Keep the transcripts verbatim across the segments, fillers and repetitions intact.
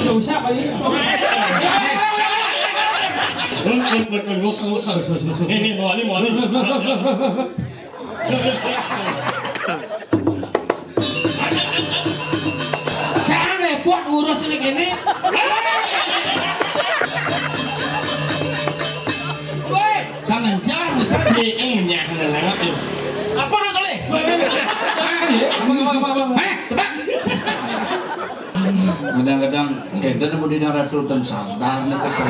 Dosa, Pak, ini. Ini, ini, mau, ini, mau, ini. Jangan repot ngurus ini gini. Woi, jangan, jangan, jangan. Ini, ini, ini, ini. Apa lu kali? Woi, woi, woi. Apa, apa, apa, apa? Hah? Tebak. Kadang-kadang kita nemu di ratu ten sadar nih kesel.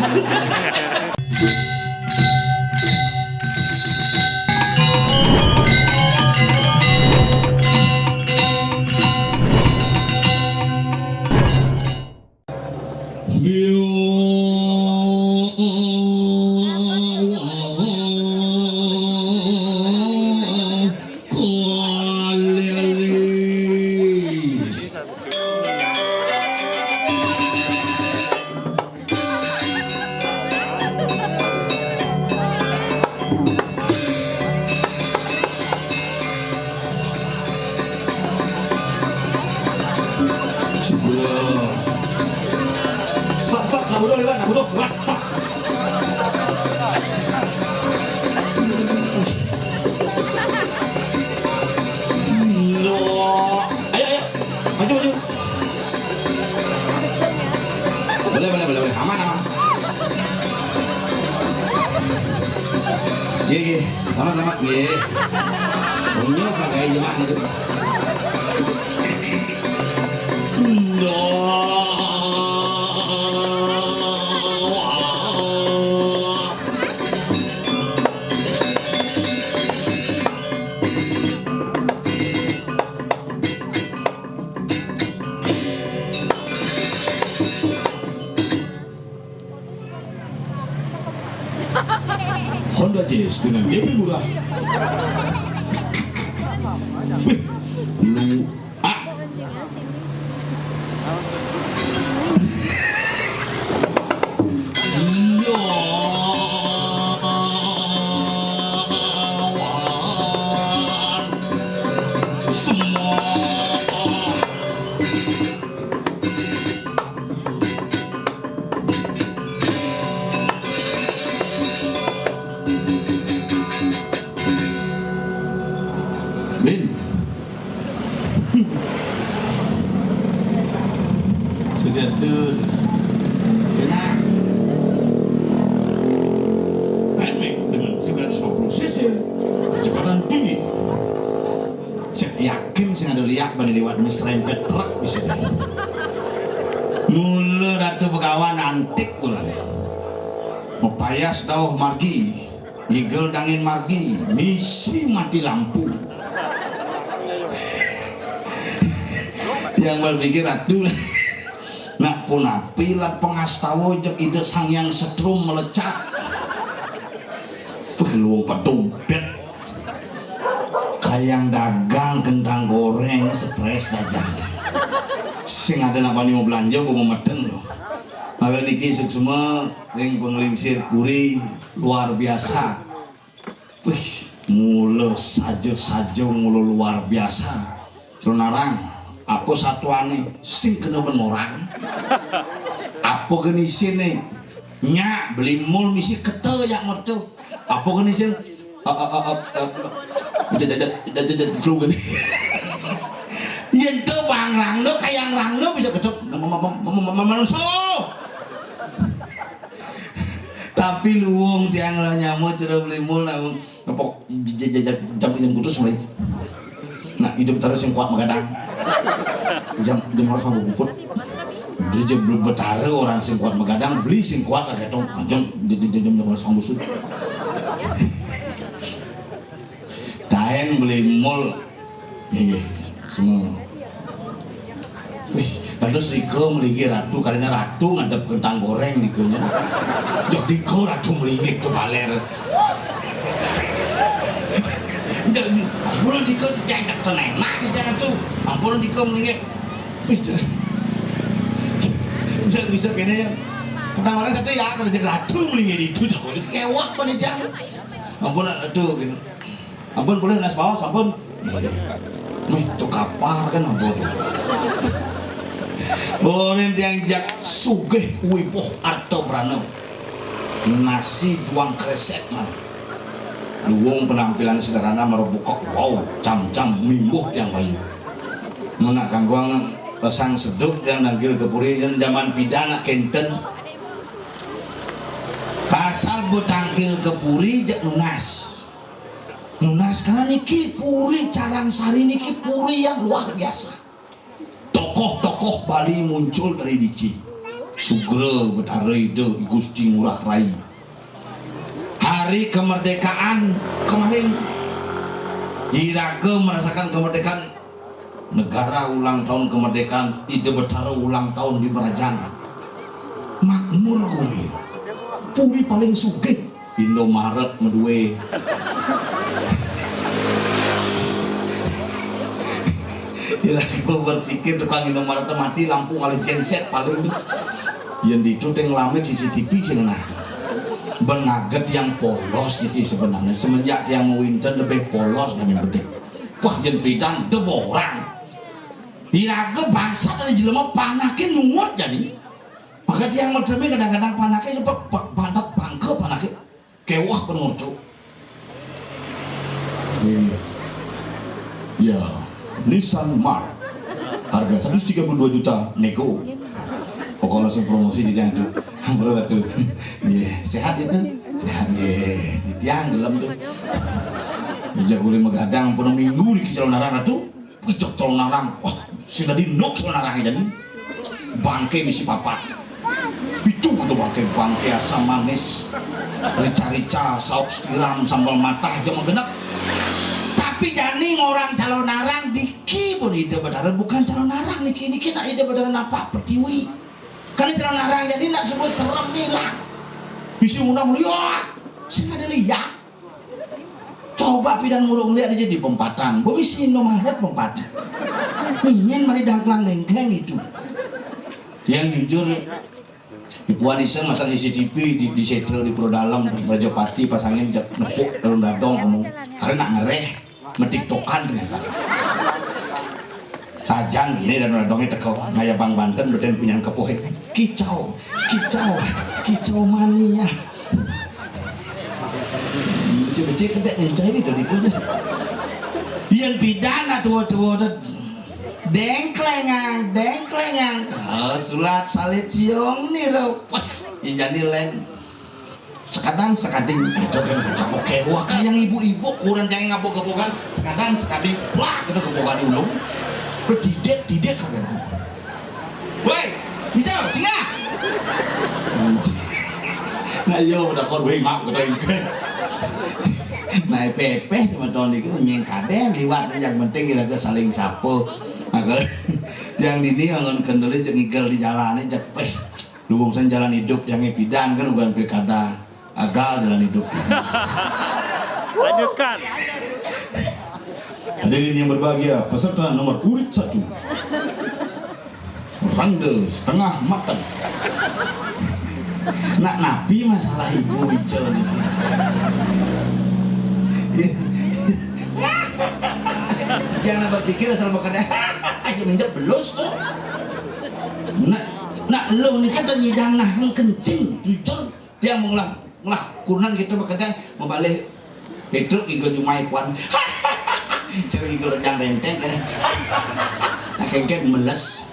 Stop, stop, nggak butuh, Iwan, nggak butuh. Wah, stop. Ayo, ayo. Maju, maju. Boleh, boleh, boleh, boleh. Aman, aman. Iya, iya. Aman, aman. Iya. Punya pakai jemaah itu. Honda Jazz dengan Debbie Murah. Wih, lu ah. Iya. Semua. Min. Swastiastu. Enak. Handmade dengan tiga ratus lima puluh cc, kecepatan tinggi. Cek yakin sing ada liak bani liwat demi serempet truk di sini. Mula Ratu Begawan antik kurang. Mepayas dauh margi, igel dangin margi, misi mati lampu. Yang berpikir Ratu. Nak punapi lat pengastawa jeg Ida Sang Hyang Setrum melecat. Wah, luwung pedompet. Kayang dagang kentang goreng stres dajal. Sing ada nak bani mau belanja, mau memeteng lo. Maka niki suksma ring penglingsir puri luar biasa. Wih, mula saja-saja mula luar biasa. Lunarang, apa satuane sing kena ben orang? Apa genisine? Nyak, beli mul misi keta yak metu. Apa genisine? Yen to bang rangno, kayang rangno bisa ketup manungsa. Tapi luwung tiang lah nyama cara beli mul nak. Nepok j- j- j- jam jam kutus mulai. Nah, hidup terus sing kuat magadang. Jam jam harus sanggup buput. Dia jam belum betara orang sing kuat magadang, beli sing kuat lah ketong. Jam jam jam jam harus sanggup sud. Kain beli mall. Nggih, semua. Wih, dados rika mligi ratu, karena ratu ngadep kentang goreng nika nya. Jog dika ratu mligi to baler. Jog ampun dika jajak tenenak jajak ratu. Ampun dika mligi. Wih, jog, jog bisa kene ya. Kentang goreng satu ya, kalau jog ratu mligi itu jog kewak panitia. Ampun ratu gitu. Ampun, boleh nas baos, ampun. Mih, tuh kapar kan ampun. Ulin tiang jak sugih wibuh arta brana. Nasi duang kresek mah. Luwung penampilan sederhana mara bukak, wow, cam-cam mimbuh tiang bayu. Mun nak kangguang lesang seduk tiang nangkil ke puri, yen jaman pidan nak kenten. Pasal betangkil ke puri jak nunas. Nunas karena niki puri Carang Sari niki puri yang luar biasa. Tokoh-tokoh Bali muncul dari diki. Sugra Betara Ida Gusti Ngurah Rai. Hari kemerdekaan kemarin, iraga merasakan kemerdekaan negara, ulang tahun kemerdekaan, Ida Betara ulang tahun di Merajan. Makmur kumi. Puri paling sugih Indomaret madue. Iraga berpikir tukang Indomaret mati, lampu ngalih genset paling. Yen ditu teh nglamit C C T V sing nah. Ben ngaget yang polos niki sebenarnya. Semenjak tiang mawinten lebih polos nami bedik. Wah, yen pidan deborang. Iraga bangsat ada jelema panakin nungut jadi. Maka tiang medemi kadang-kadang panakin bantat bangke panakin. Kewah penurtu. Iya. Ya, Nissan Mark. Harga seratus tiga puluh dua juta nego. Pokok langsung promosi di tiang tuh. Bro tuh. Iya, sehat itu. Sehat, iya. Di tiang gelem tuh. Jago lima gadang penuh minggu di kicau narang tuh. Pecok telung narang. Wah, sing dadi nuk telung narang jadi. Bangke misi papat. Pitu kudu bangke, bangke asam manis. Rica-rica, saus tiram, sambal matah, jema genep. Tapi jani orang calon narang diki pun Ida Betara bukan calon narang niki, niki nak Ida Betara napak pertiwi. Karena calon narang jadi nak sebut serem nih lah. Bisi undang liak, sing ada liak. Coba pidan murung lihat aja di pempatan. Bumi sino maret pempatan. Ingin mari dangklang dengkleng itu. Yang jujur, Puan Iseng masang C C T V di, di Setra di Purwodalem, Rajapati pasangin jak nepuk dalam dadong ngomong. Karena nak ngereh, metik tokan ternyata. Sajan gini dan dadongnya teko, ngaya bang Banten beten punya kepohe. Kicau, kicau, kicau mania. Becik-becik kedek ngencai ni dari tu. Yang pidan lah tua-tua tu. Dengklengang, dengklengang. Oh, sulat salit ciong ni tu. Wah, ini jadi lain. Sekadang sekading itu kan bocah oke. Wah, kayak yang ibu-ibu kurang kayak ngabok-gabokan. Sekadang sekading plak gitu gabokan ulung. Berdidik-didik kagak. Woi, Mister, singgah. Nah, yo udah kor woi ngap kata ikan. Nah, pepeh sama tahun itu nyeng kadeh liwat yang penting iraga saling sapa. Nah, kalau yang dini ngon kendali jeung ngigel di jalan aja peh. Luwung sen jalan hidup yang pidan kan bukan pilkada. Gagal jalan hidup. Lanjutkan. Hadirin yang berbahagia, peserta nomor urut satu. Rangda setengah mateng. Nak napi masalah ibu Ica niki? Jangan berpikir asal berkada aja menjak belus tuh. Nak nak lo nih kata nyidang nah kencing jujur dia mengulang ngulah kunan kita berkada membalik Petruk iku jumai puan. Cara iku rejang renteng kan. Nah, kengken meles.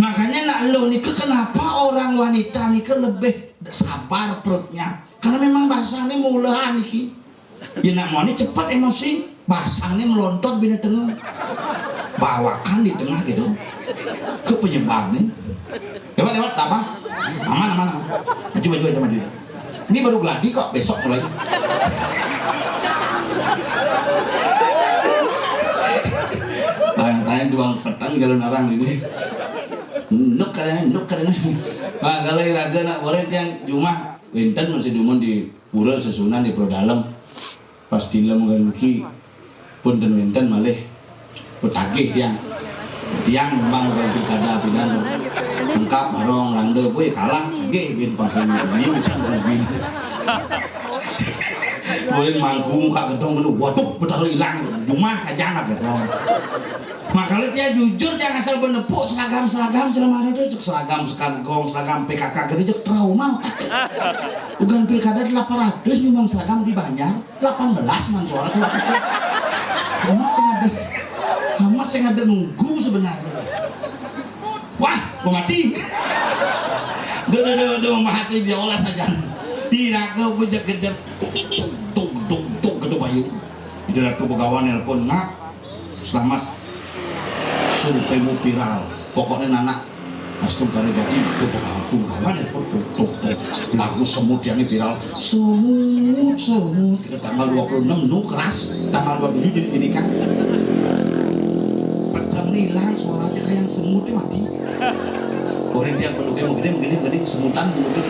Makanya nak lo nika kenapa orang wanita nika lebih sabar perutnya? Karena memang bahasanya mulahan niki. Ya nak mau ini cepat emosi, basangnya melontot bina tengah. Bawakan di tengah gitu. Ke penyebabnya. Lewat lewat apa? Aman aman aman. Maju maju aja maju. Ini baru geladi kok, besok mulai. Tanya-tanya doang petang jalan orang ini. Nuk karena nuk karena. Nah, kalau iraga nak boleh yang jumah wenten masih dumun di pura sesunan di pura dalam. Pas tila mengganuki pun ten wenten malih. Petagih tiang. Tiang memang orang pilkada pidan. Lengkap barong rangda boy kalah gih bin pasal biu sang bin. Ulin mangku muka gedong bener, waduh, Betara ilang, jumah aja anak gedong. Makanya dia jujur, dia asal benepuk seragam-seragam, jelema itu cek seragam sekantong, seragam P K K gede, cek trauma. Ugan pilkada delapan ratus nyumbang seragam di Banjar, delapan belas man suara tuh. Amat sing ada, amat sing ada nunggu sebenarnya. Wah, mau mati. Duh, duh, duh, duh, mati dia olah saja. Diraga bejek-gejek. Tuk, tuk, tuk, gedung bayu. Itu Ratu Begawan nelpon, "Nak, selamat. Surveimu viral. Pokoknya anak Astung Kare jadi itu Begawan, Begawan nelpon, tuk, tuk, tuk. Lagu semut yang viral. Semut, semut. Itu tanggal dua puluh enam, nu keras. Tanggal dua puluh tujuh jadi ini kan." Pedang hilang, suaranya kayak semut mati. Orang dia perlu kayak begini, begini, begini, semutan begini.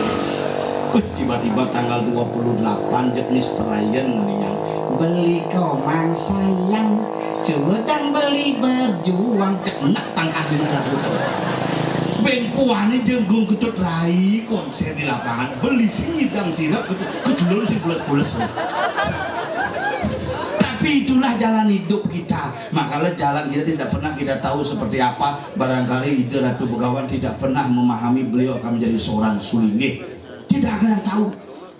Wih, tiba-tiba tanggal dua puluh delapan, jek Mister Ryan mendingan. "Beli komang sayang, sedang beli berjuang," cek enak tangkah di lagu. Ben puane jenggung ketut rai konser di lapangan, beli sing ngidang sirap ketut, kedulur sing pules-pules. Tapi itulah jalan hidup kita. Makanya jalan kita tidak pernah kita tahu seperti apa. Barangkali Ida Ratu Begawan tidak pernah memahami beliau akan menjadi seorang sulinggih. Tidak ada yang tahu.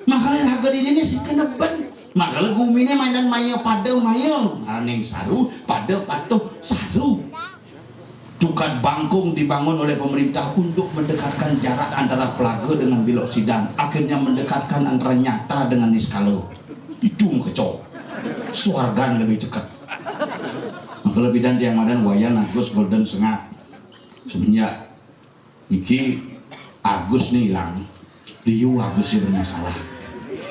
Makanya raga ini nih sing kena ben. Makanya gumine mainan maya pada maya. Aning saru pada patuh saru. Tukad Bangkung dibangun oleh pemerintah untuk mendekatkan jarak antara pelaga dengan bilok sidang. Akhirnya mendekatkan antara nyata dengan niskala. Itu mekecok. Suargan lebih ceket. Maka lebih dan tiang madan Wayan Agus Golden Sengak. Semenjak iki Agus nih hilang, liu Agus sih bermasalah.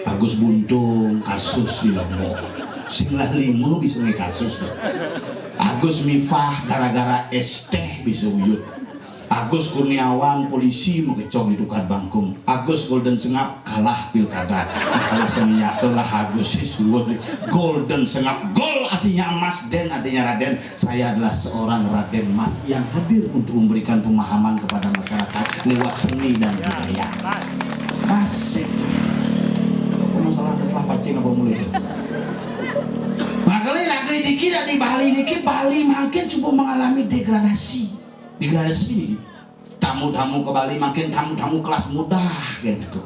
Agus buntung kasus di Lombok. Sing lah lima bisa nge kasus tuh. Agus Mifah gara-gara es teh bisa uyut. Agus Kurniawan polisi mengecong di Tukad Bangkung. Agus Golden Sengap kalah pilkada. Kalau semenjak itulah Agus sih suwun. Golden Sengap, gol artinya emas, den artinya Raden. Saya adalah seorang Raden Mas yang hadir untuk memberikan pemahaman kepada masyarakat lewat seni dan budaya. Asik. Apa masalah telah pancing apa mulai? Makanya lagi dikira di Bali niki, Bali makin cukup mengalami degradasi. Degradasi ini. Tamu-tamu ke Bali makin tamu-tamu kelas muda gitu.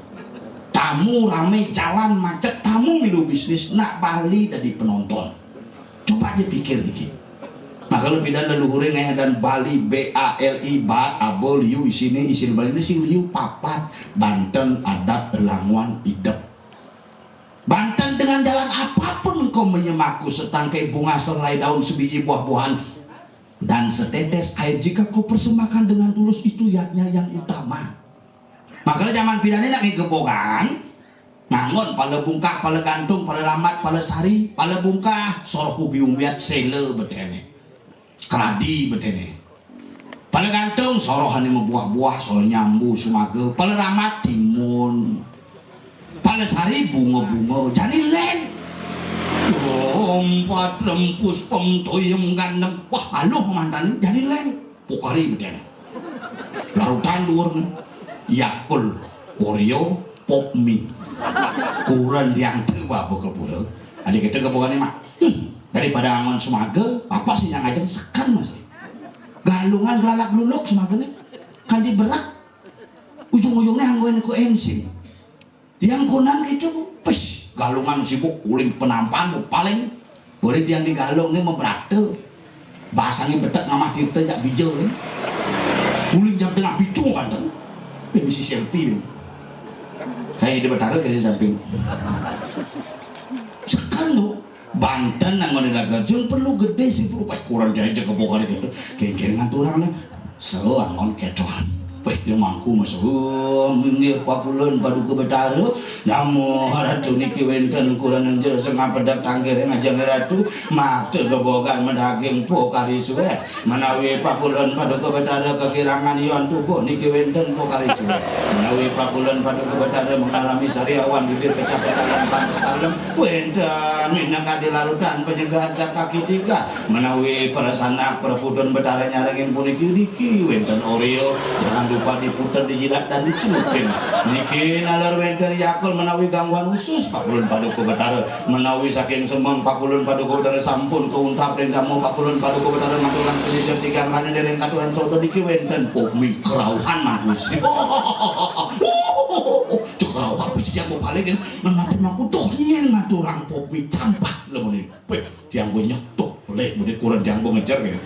Tamu rame, jalan macet, tamu milu bisnis, nak Bali jadi penonton. Coba aja pikir dikit. Nah, kalau pindah leluhure ngeh dan Bali, B A L I, bat, abel, liu, isine, isin Bali ini sing liu papat, Banten, adat, lelangwan, idep. Banten, dengan jalan apapun engkau menyemaku, setangkai bunga, sehelai daun, sebiji buah-buahan, dan setetes air, jika kau persembahkan dengan tulus, itu yadnya yang utama. Makanya zaman pidane nak ngegebogan, nganggon pala bungkah, pala gantung, pala lamat, pala sari, pala bungkah, soroh ubi umbiat, sela betene. Keladi betene. Pala gantung, soroh ane mabuah-buah, soroh nyambu, sumaga, pala lamat, timun. Pala sari, bunga-bunga, jani len. Empat lempus pemtoyem ganem. Wah, aluh mantan jani len. Pokari betene. Larutan dhuwur. Yakult, Oreo, Pop Mie. Kuren diangtu bapa kebura. Adi kita kebugane mah. Hmm, daripada angon sumaga, apa sih yang ngajeng seken masih. Galungan gelalak luluk sumaga nih. Kan diberak. Ujung-ujungnya anggoin ku ensin. Yang kunan gitu, pes, galungan sibuk, uling penampan, paling. Boleh yang digalung nih mau berate. Basangnya betek mamah tirta jak bija nih. Uling jam tengah pitu Banten. Permisi selfie nih. Saya di Betara kiri samping. Sekarang tuh, Banten nang ngone laga jeng perlu gede sih perlu pas kurang dia aja kebokan gitu. Kengkeng nganturang nih. Seangon kecohan. Weh, dia mangku masuk. Minggir pakulen paduka betara. Namo ratu niki wenten kurangan jero sengah pedak tangkir ngajeng ratu. Makte gebogan medaging pokari suwe. Menawi pakulen paduka betara kekirangan yon tubuh niki wenten pokari suwe. Menawi pakulen paduka betara mengalami sariawan bibir pecah-pecah dan panas talem. Wenten minangka di larutan penyegahan kaki tiga. Menawi para sanak para putun betara nyarengin puniki niki wenten Oreo. Jangan Padi puter dijilat dan dicelupin. Niki naler wénten yakel menawi gangguan usus, pakulun Paduka Betara. Menawi saking semeng, pakulun Paduka Betara sampun kauntap ring dama, pakulun Paduka Betara ngaturang panjenengan tigang rane dereng katuran soda niki wénten pami kerauhan mah Gusti. Cek kerauhan pasti yang mau paling menawi mangku tuh nyen ngaturang pami campak lemun. Wéh, tiang bau nyetuk, boleh, boleh kurang tiang bau ngejar gitu.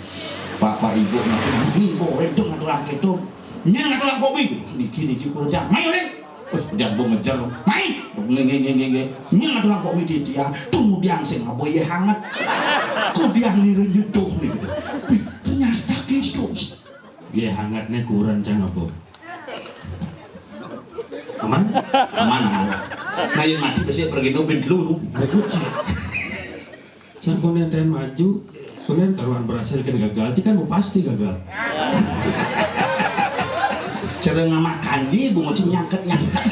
Bapak ibu nanti bini bau rendeng atau rakyat itu. Nyang atau rakyat kopi itu. Niki, niki kurang tiang. Main, Ren. Wéh, tiang bau ngejar. Main. Nge, nge, nge, nge, nge. Nyang atau rakyat kopi di tiang. Tunggu tiang sing ngabo ye hangat. Ku tiang niru nyetuk nih gitu. Wih, ternyata gitu. Ye hangatnya kurang cang apa? Aman? Aman, aman. Nah, yang mati pasti pergi nubin dulu. Berkuci. Cang konen ten maju, konen karuan berhasil kan gagal, itu kan mau pasti gagal. Cara ngamah kanji, bungut sing nyangket-nyangket.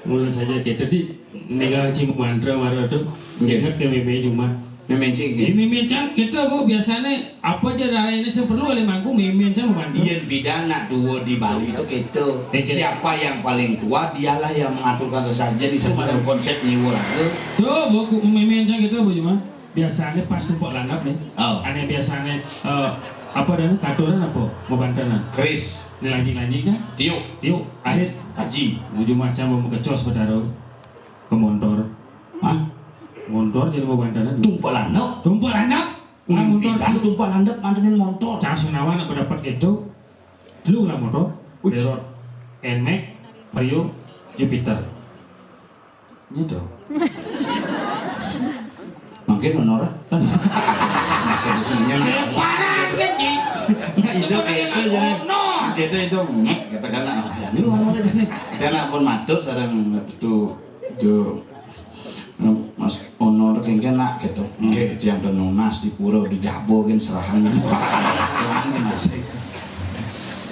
Mulai saja kita di ninggal cing mantra marah tuh. Nggih. Ingat ke meme cuma. Meme cing. Ini meme cang kita bu biasanya apa aja raya ini sing perlu oleh mangku meme cang mantra. Yen bidang nak tua di Bali itu gitu. Oke. Siapa yang paling tua, dialah yang mengaturkan sesajen itu. Betul. Dalam konsep nyiwur aku. Tuh, bu, ku-, meme cang kita bu cuma. Biasanya pas sumpok landap nih. Oh. Ane biasanya, eh, apa dan katuran apa? Mau bantanan. Keris. Ini lanjut-lanjut kan? Tiup. Tiup. Akhir. Haji. Ujung macam mau kecos, Betara. Ke montor. Hah? Montor jadi mau bantanan. Tumpal anak? Tumpal anak. Uling. Ah, montor. Pidang tumpal anak, mantenin montor. Cang Sunawan nak pendapat gitu. Dulu lah montor. Wih. Derot. Nmax, Vario, Jupiter. Gitu. Mungkin menora. Masih di sini. Separan kan, Ci? Nah, itu kayak apa, jadi? Honor. Kita itu, ngek, katakanlah, ah, ya, ini honor aja nih. Karena pun matur, sareng itu, itu, Mas Honor, kengken nak, gitu. Hmm. Oke, yang nunas di pura, di Jabo, kan serahan. Ini masih.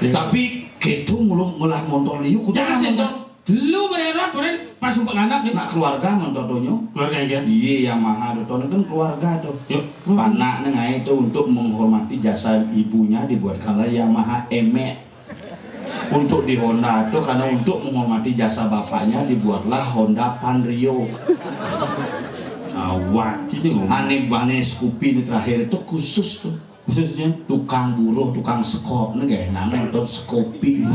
Iya. Tapi, gitu, ngulung, ngolah montor liu, kudu. Jangan lah, sentuh. Montor. Dulu mererot, kemudian pas sumpah landap nih. Nak keluarga nonton donya. Keluarga ya? Iya, Yamaha doton kan keluarga tuh. Yuk. Panaknya ngai itu untuk menghormati jasa ibunya dibuatkanlah Yamaha Emek. Untuk di Honda tuh karena untuk menghormati jasa bapaknya dibuatlah Honda Panrio. Awak, cici ngomong. Aneh banget Scoopy ini terakhir itu khusus tuh. Khususnya? Tukang buruh, tukang sekop, nih gak enak nonton Scoopy.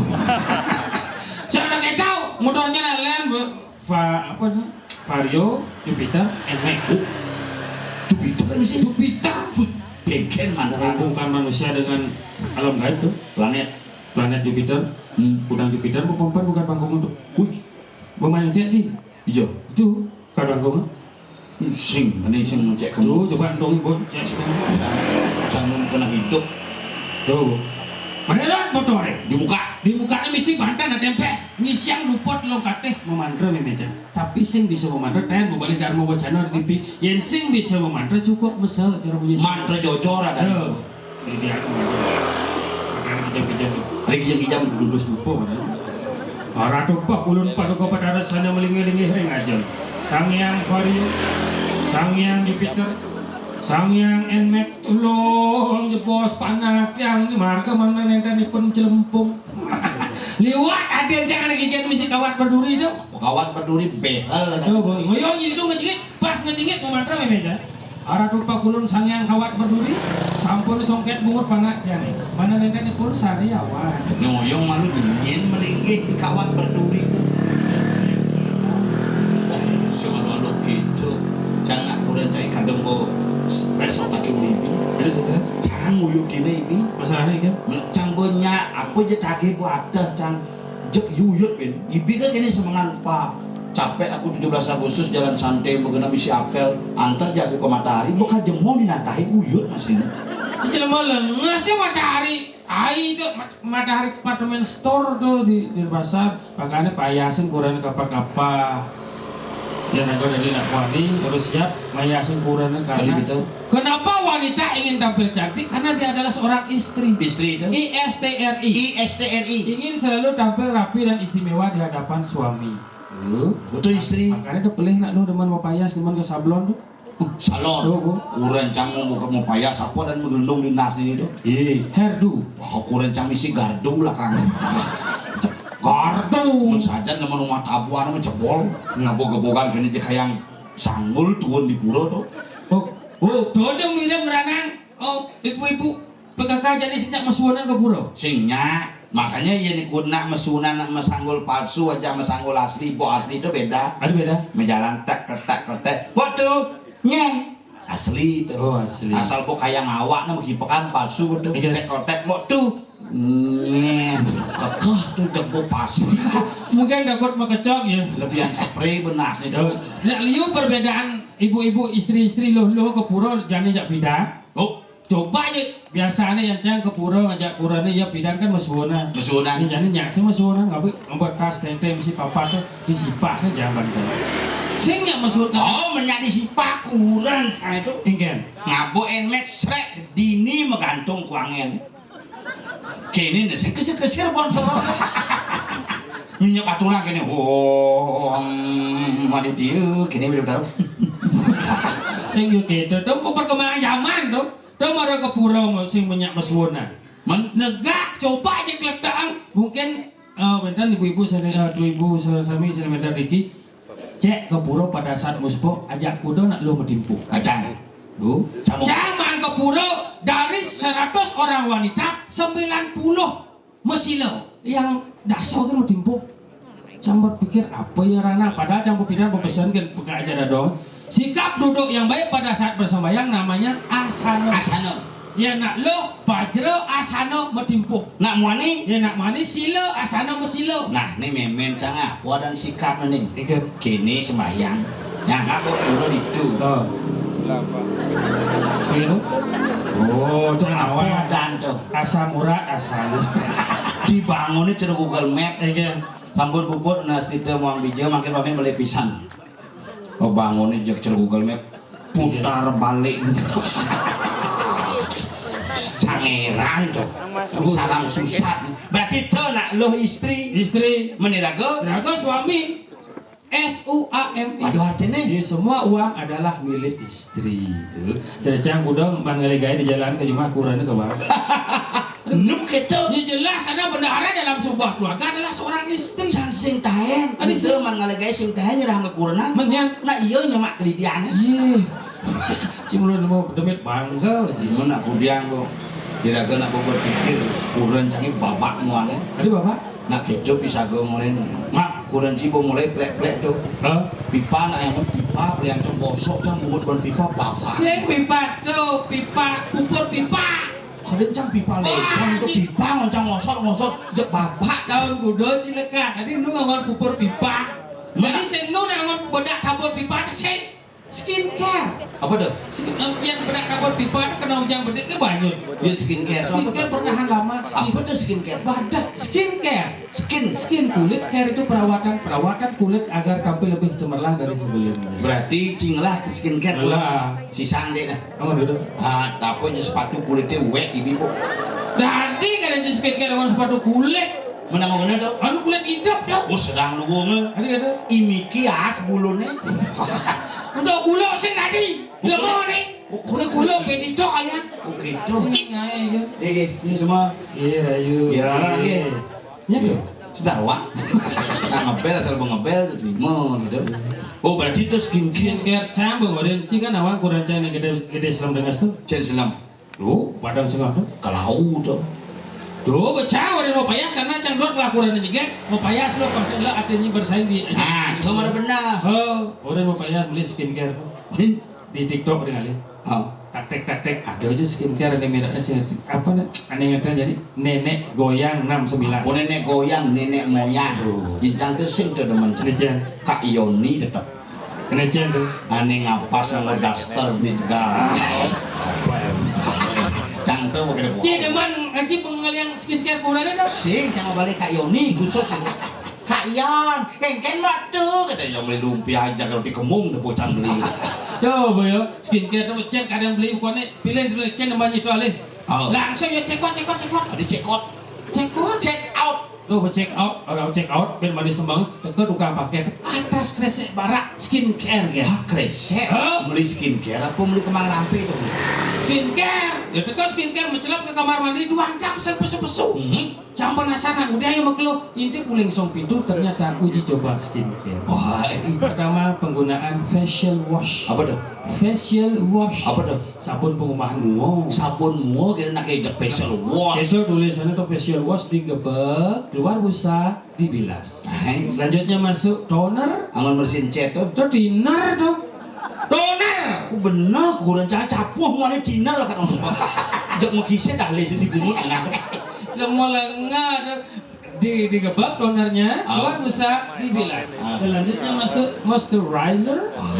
Saya udah kayak tahu, motornya lain, Bu. Va-, apa tuh? Vario, Jupiter, Nmax. Oh, Jupiter ini sih. Jupiter. Wih, bengkel mana? Menghubungkan manusia dengan alam gaib tuh. Planet. Planet Jupiter. Hmm. Udang Jupiter, mau pompan bukan panggung tuh. Wih. Pemain cek sih. Iya. Itu, kadang gua. Sing, ini sing ngecek kamu. Tuh, coba dong, Bu, cek sini. Jangan pernah hidup. Tuh. Mana lah motornya? Dibuka. Dibuka ini misi bantan ada tempe. Ngisiang luput lo kateh memantra nih meja. Tapi sing bisa memantra, ten mau balik Dharma Wacana di T V. Yen sing bisa memantra cukup mesel cara bunyi. Mantra jocor ada. Tuh. Ini dia aku mantra. Pakai kejam-kejam tuh. Hari kejam-kejam. Lulus lupa padahal. Ratu Pak ulun paduka Batara sana melinggih-linggih ring ajeng. Sang Hyang Vario, Sang Hyang Jupiter, Sang Hyang Nmax, tulung jebos panak yang di marga mana nenten ipun celempung. Liwat ada yang jangan lagi jangan misi kawat berduri tuh. Kawat berduri behel. Tuh, boy. Ngoyong jadi tuh ngejengit, pas ngejengit mau mantra memeja. Arah rupa kulun Sang Hyang Kawat Berduri, sampun songket bungut panak jane. Mana nenten ipun sariawan. Nyoyong malu dingin melinggih di kawat berduri itu. Sing anu-anu gitu. Cang nak kurang cai kadung kok stres otak ibu ini. Ada stres? Cang uyuk ini ini. Masalahnya kan? Cang banyak apa aja tagih buat ada cang. Jek yuyut, Bin. Ibi kan kene semengan, Pak. Capek aku tujuh belas Agustus jalan santai, mengenai misi apel, antar jago ke matahari, bukan jemong dinatahi uyut masih. Cicil mau lengas ya matahari. Ai itu mat-, matahari department store tuh di, di pasar. Makanya payasin kurang apa-apa. Ya, nanti dari nak wani, terus siap, mayasin kurang karena. Jadi gitu. Kenapa wanita ingin tampil cantik? Karena dia adalah seorang istri. Istri itu? I S T R I. I S T R I. Ingin selalu tampil rapi dan istimewa di hadapan suami. Tuh. Betul, istri. Makanya tuh pelih nak lu demen mau payas, demen ke sablon tuh. Salon. Oh, oh. Kurencang mau buka mau payah sapa dan menggelundung di nas ini tuh. Ih, hairdo. Oh, kurencang misi gardu lah, Kang. Gardu. Mun saja nama rumah tabuan mah jebol. Ngabog-gebogan sini jeung hayang sanggul tuun di pura tuh. Oh, oh, dodong mirip ngeranang. Oh, ibu-ibu P K K jadi sing nyak mesuanan ka pura. Sing nyak. Makanya ya nikuna mesuanan mesanggul palsu aja mesanggul asli. Bo asli itu beda. Ada beda. Mejalan tek tek tek. Waktu nyeng asli itu. Oh, asli. Asal bo kayak ngawak nama kipekan palsu itu. Iya. Tek tek waktu nyeng kekeh tuh jebol pasti. Mungkin takut mekecok ya. Lebihan spray benas itu. Nya liu perbedaan ibu-ibu istri-istri loh loh ke pura jani jak pidan. Oh. Coba aja biasanya yang cang ke pura ngajak pura nih ya pidan kan mesuanan. Mesuanan. Ini jadi nyak sih mesuanan nggak ngebetas tenteng si papa tuh disipah nih jangan tuh. Sing nyak mesuanan. Oh, menjadi sipah kurang saya tuh. Ingken. Ngabo enmet srek dini menggantung kuangen. Kini nih sing kesir-kesir bonsor. Minyak aturan kini. Oh, mati dia kini udah tahu. Sing yo gitu tuh perkembangan zaman tuh. Tuh mara ke pura sing menyak mesuanan. Men? Negak coba aja keletaan. Mungkin eh bentar ibu-ibu saya eh, ibu-ibu sami saya bentar Riki. Cek ke pura pada saat muspo ajak kuda nak lu metimpuh. Acan. Lu? Cang man ke pura dari seratus orang wanita sembilan puluh mesila yang daso kan metimpuh. Cang berpikir apa ya Rana padahal cang berpikir berpesan kan peka aja dah dong. Sikap duduk yang baik pada saat bersembahyang namanya asana. Asana. Ya nak lo bajra asana metimpuh. Nak muani? Ya nak muani sila asana mesila. Nah, ini memen cang apa dan sikap ni. Ikut. Kini sembahyang. Yang aku dulu itu. Oh. Gitu. Oh, cang awal. Dan tuh. Asam urat asam. Dibangun itu Google Map. Iya. Sampun puput nah stita muang bija makin pamit beli pisan. Oh, bangunnya jek Google Map putar balik. Cangeran tuh. Salam susah. Berarti itu nak lo istri. Istri. Meniraga. Raga suami. S U A M I. Aduh artinya. Jadi semua uang adalah milik istri itu. Jadi cang udah mangaligai di jalan ke rumah kurangnya ke bang. Nuk itu. Ya jelas karena bendahara dalam sebuah keluarga adalah seorang istri. Cang sing tahen. Ada sih. Mangaligai sing tahen nyerah ke kurang. Menyan. Nah iya nyemak kelidian. Iya. Cimulun mau demit bangga. Cimulun aku diang kok. Kira-kira nak berpikir kurang canggih babak muane. Ada babak? Nak kejo bisa gue ngurin. Mak, kurang cibo mulai plek-plek tuh. Hah? Pipa nak yang pipa, beli yang cong gosok, cong bungut ban pipa, bapak. Sing pipa tuh, pipa, pupur pipa. Kadang cang pipa lepon tuh pipa, ngoncang ngosot, ngosot, jek bapak. Tahun kudo cilekan, tadi nu ngomong pupur pipa. Jadi sing nu ngomong bedak kabur pipa, sing. Skincare. Apa tuh? Skin, eh, yang bedak kabur pipa itu kena hujan bedik ke banyu. Dia skincare. So, apa tuh? Skincare bertahan lama. Skin. Apa tuh skincare? Badak. Skincare. Skin. Skin kulit care itu perawatan, perawatan kulit agar tampil lebih cemerlang dari sebelumnya. Berarti cinglah ke skincare tuh. Lah. Si sangde lah. Oh, dulu. Ah, tapi aja sepatu kulitnya wet ibu. Tadi kan aja skincare dengan sepatu kulit. Menang mana tuh? Anu kulit hidup tuh. Oh, sedang lu wonge. Ada ada. Imiki as bulune. Untuk gula sing tadi. Lemah nih. Kulit gula bedito aja. Oh gitu. Ini aja. Ini semua. Iya, rayu. Biar orang lagi. Iya tuh. Sudah wah. Nah, ngebel asal mau ngebel tuh terima gitu. Oh, berarti itu skincare. Skincare cang beureun cing kan awang kurang cang gede gede selam dengan tuh. Cen selam. Tuh, padang sengah tuh. Kalau tuh. Tuh, becah udah mau payas karena cang dot kelakuran aja geng. Mau payas lo pas lo artinya bersaing di. Nah, cuma benar. Oh, udah mau payas beli skincare. Di TikTok ada kali. Oh. Taktek taktek ada aja skincare ada mereknya sih apa nih aneh ngeten jadi nenek goyang enam sembilan. Oh nenek goyang nenek moyang. Bincang tuh sing tuh demen. Ini Jen. Kak Yoni tetap. Ini Jen tuh. Aneh ngapas sama daster di tegal. Cang tuh pakai. Ci demen aja pengalian skincare kurangnya dong. Sing cang balik Kak Yoni khusus itu. Kak Yon, kengken waktu kata yang beli lumpia aja kalau dikemung udah bocah beli. Tuh boyo, skincare tuh cek kadang beli bukannya pilih dulu cek namanya itu alih. Oh. Langsung ya cekot cekot cekot. Ada cekot. Cekot. Check out. Tuh, check out, orang check out, ben mandi sembeng, teka tukang paket, atas kresek barak skincare ya. Ah, kresek? Hah? Beli skincare apa beli kembang lampe tuh? Skincare, ya teka skincare mencelap ke kamar mandi, dua jam sen pesu-pesu. Hmm. Jam penasaran, udah ayo makelo, inti puling song pintu, ternyata uji coba skincare. Wah, ini pertama penggunaan facial wash. Apa tuh? Facial wash. Apa tuh? Sabun pengubahan muo. Sabun muo kira nak ejek facial wash. Itu tulisannya tuh facial wash digebek, keluar busa, dibilas. Hai. Selanjutnya masuk toner. Aman bersihin cet tuh. Tuh thinner tuh. Toner. Oh, bener, kurang cacap. Wah, mana thinner lah kan. Jek mau kise dah lesi di bungut nah. Lemo lengah tuh. Di, digebek tonernya, ah, keluar busa, dibilas. Ah. Selanjutnya masuk moisturizer. Ah.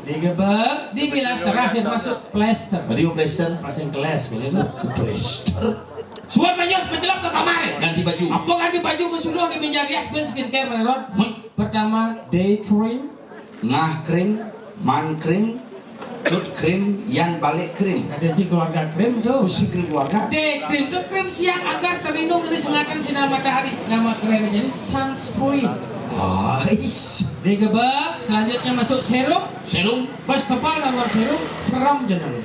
Digebek, dibilas, terakhir masuk plester. Tadi mau plester? Pasang kelas, gitu. Plester. Suat manyos mencelap ke kamar. Ganti baju. Apa ganti baju, mesudah di meja rias ben skincare menurut? Hmm. Pertama, day cream. Ngah cream, man cream, cut cream, yan balik cream. Ada cik keluarga cream tuh. Usi cream keluarga. Day cream tuh cream siang agar terlindung dari sengatan sinar matahari. Nama kerennya jadi sunscreen. Ais. Digebek, selanjutnya masuk serum. Serum. Pas tepal lawan serum, seram jeneng.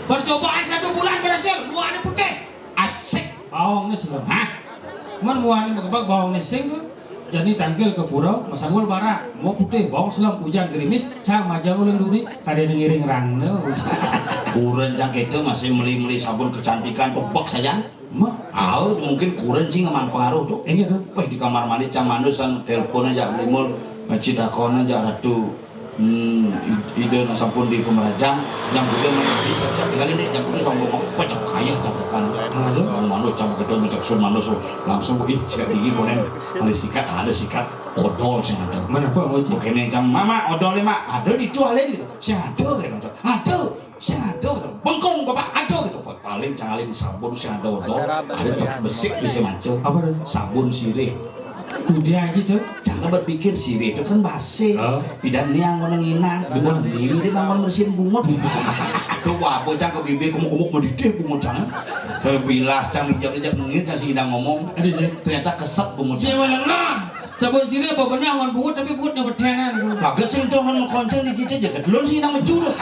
Percobaan satu bulan berhasil, muanya putih. Asik. Bawangnya selam. Hah? Cuman muanya megebak bawangnya sing tuh. Jadi tangkil ke pura, masanggul barak, mau putih, bawang selam, hujan gerimis, cang majang ulun duri, kada ada ngiring rang no. Kurang cang itu masih meli-meli sabun kecantikan, bebek saja. Mah? Au, mungkin kurang cing aman pengaruh tuh. Iya tuh. Wah, di kamar mandi cang mandusan, telepon aja, limur, ngaci takon aja, ratu. Hmm, i-, ida nak sampun di pemerajang, yang kuda menjadi siap-siap tinggal ini, yang kuda sampun mau pecah kaya cakapan. Aduh. Orang manus cak begitu, cak sun manus, langsung, "Ih, sikat gigi konen, ada sikat, ada sikat, odol sing ada." Mana apa, Bang Uci? Bukannya cang, "Mama, odol ya, Mak." "Ada di tu, ada di tu." "Sing ada," kayak macam. "Ada, sing ada." "Bengkung, Bapak, ada," gitu. Paling cang alih di sabun, sing ada odol, ada tak besik bisa mancung. Apa tuh? Sabun sirih. Kuda aja tuh. Jangan berpikir sirih itu kan basi. Oh. Pidan niang ngono nginang. Bener. Ini dia bangun bersihin bungut. Tuh, wah, bocah ke bibir kemuk-kemuk mendidih bungut jangan. Terbilas cang dijak-dijak nengir cang si idang ngomong. Ada sih. Ternyata keset bungut. Dia malah nah. Sabun sirih apa benar ngon bungut tapi bungut nyebetenan. Bagat sing tuh ngon konceng di kita jaga telur si idang mencur.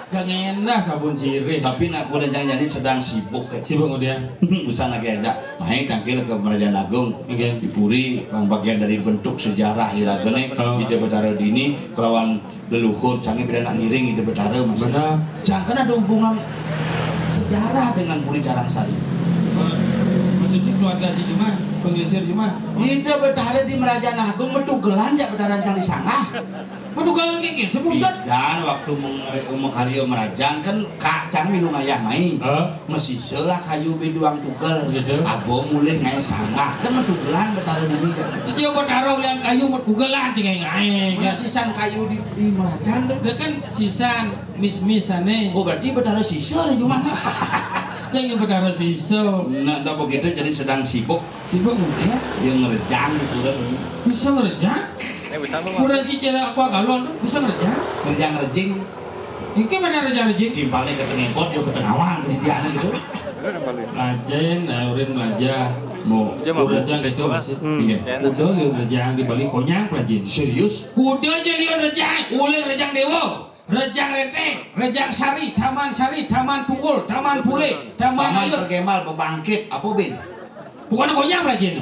Jangan lah sabun sirih. Tapi nak kuda jangan jadi sedang sibuk, eh. Sibuk kemudian. Busan lagi aja. Main tangkil ke Merajaan Agung. Oke. Di Puri, yang bagian dari bentuk sejarah Iraga nih, oh, Ida Betara Dini kelawan leluhur, cangnya beda nak ngiring Ida Betara, Mas. Benar. Cang kan ada hubungan sejarah dengan Puri Carangsari. Maksudnya keluarga Haji Juma, penglingsir Juma. Ida Betara di Merajaan Agung metugelan jak Betara cang di Sangah. Metugelan kayak gitu, sebutan. Dan waktu mengere-, mengkarya Merajaan kan kak cang minum ayah mai. Hah? Mesisa lah kayu biduang tugel. Gitu. Abo mulih ngai Sangah. Kan metugelan Betara Dini kan. Itu dia Betara ulian kayu metugelan tinggal ngai. Mana sisan kayu di, di Merajaan tuh? Dia kan sisan mis-mis ane. Oh, berarti Betara sisa di rumah. Jangan Betara sisa. Nah, tak begitu jadi sedang sibuk. Sibuk mungkin ya? Dia ngerejang di pura tuh. Bisa ngerejang? Eh, bisa apa, Pak? Pura si cera aqua galon tuh bisa ngerejang? Ngerejang rejing. Iki mana raja rejing? Timpalnya ke tengekot, yo ke tengawan, di dia gitu. Rajin, nah, urin belajar. Mau. Udah jangan gitu masih. Hmm. Iya. Udah liur rejang di Bali konyang pelajin. Serius? Kuda aja liur rejang, ulir rejang dewa, rejang rente, rejang sari, taman sari, taman pukul, taman pule, taman Taman ayun. Perkemal, pembangkit, apa bin? Bukan konyang pelajin.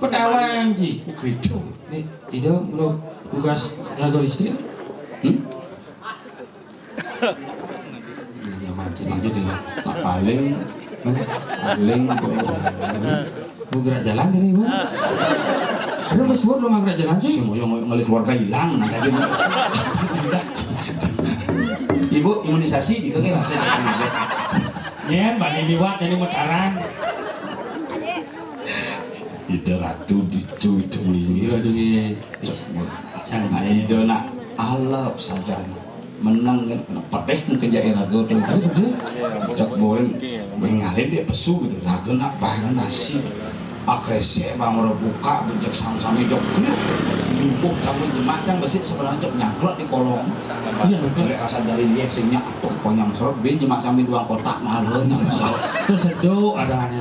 Petawan ji. Gitu. Nih, itu bro tugas tenaga listrik. Hmm? Ya, mancing aja deh. Nah, paling, eh, paling, eh, mau gerak jalan gini, Bang. Lu mau suat lu mau gerak jalan sih? Semua yang ngeli keluarga hilang, nah, tadi. Ibu imunisasi di kaki langsung. Ya, balik liwat ini mataran. Ida ratu ditu itu ini. Iya, aduh, iya. Cek, Bang. Jangan. Nah, Ida nak alep saja. Menang kan, kena pedih mungkin ya Iraga tuh. Aduh, aduh. Cek boleh, mengalin dia pesu gitu. Raga nak bangun nasi. Agresif bang, orang buka, bejek sama-sama jok. Limbuk, campur jemak, cang besit sebenarnya cok nyangklek di kolong. Iya, betul. Jelek rasa dari dia, singnya atuh, konyang serot, bin jemak sambil dua kotak, malu, nyang serot. Terus seduh, ada aja.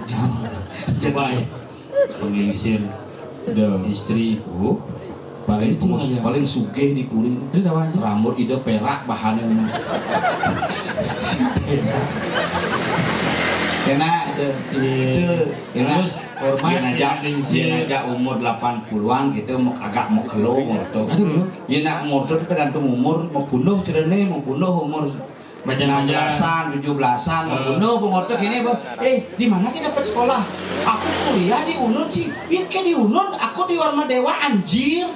Coba ya. Penglingsir. Dah. Istri. Oh. Paling Itu pos, aja. Paling sugih di puri. Ini dah aja. Rambut ida perak bahannya. Perak. Enak itu. Iya. Itu enak. Terus hormat, dia ngajak, penglingsir. Dia ngajak umur delapan puluhan gitu, mau agak mau kelo gitu. Aduh. Dia nak umur tu tergantung umur, mau bunuh cerene, mau bunuh umur Macam-macam. Enam belasan, tujuh belasan, eh. Bunuh pengotok ini, Bu. Eh, di mana kita dapat sekolah? Aku kuliah di Unun, Ci. Iya, ke di Unun, aku di Warma Dewa, anjir.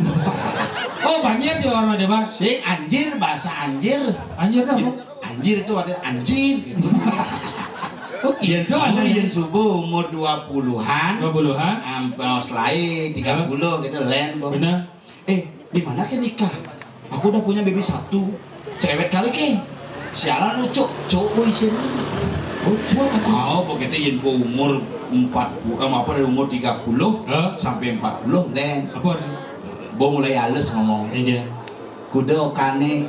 Oh, banjir di Warma Dewa. Sing anjir, bahasa anjir. Anjir dah, Bu. Anjir itu ada anjir gitu. Oh, gitu. Yang subuh umur dua puluhan. Dua puluhan. Ampe selai tiga puluh gitu, len, Bu. Benar. Eh, di mana ke nikah? Aku udah punya baby satu. Cerewet kali ke. Sialan lu, Cuk. Cuk, boy, sini. Oh, Cuk, apa? Oh, begitu yang gua umur empat puluh, eh, apa, dari umur tiga puluh. Hah? Sampai empat puluh, Len. Apa? Gua mulai halus ngomong. Iya. Kuda okane.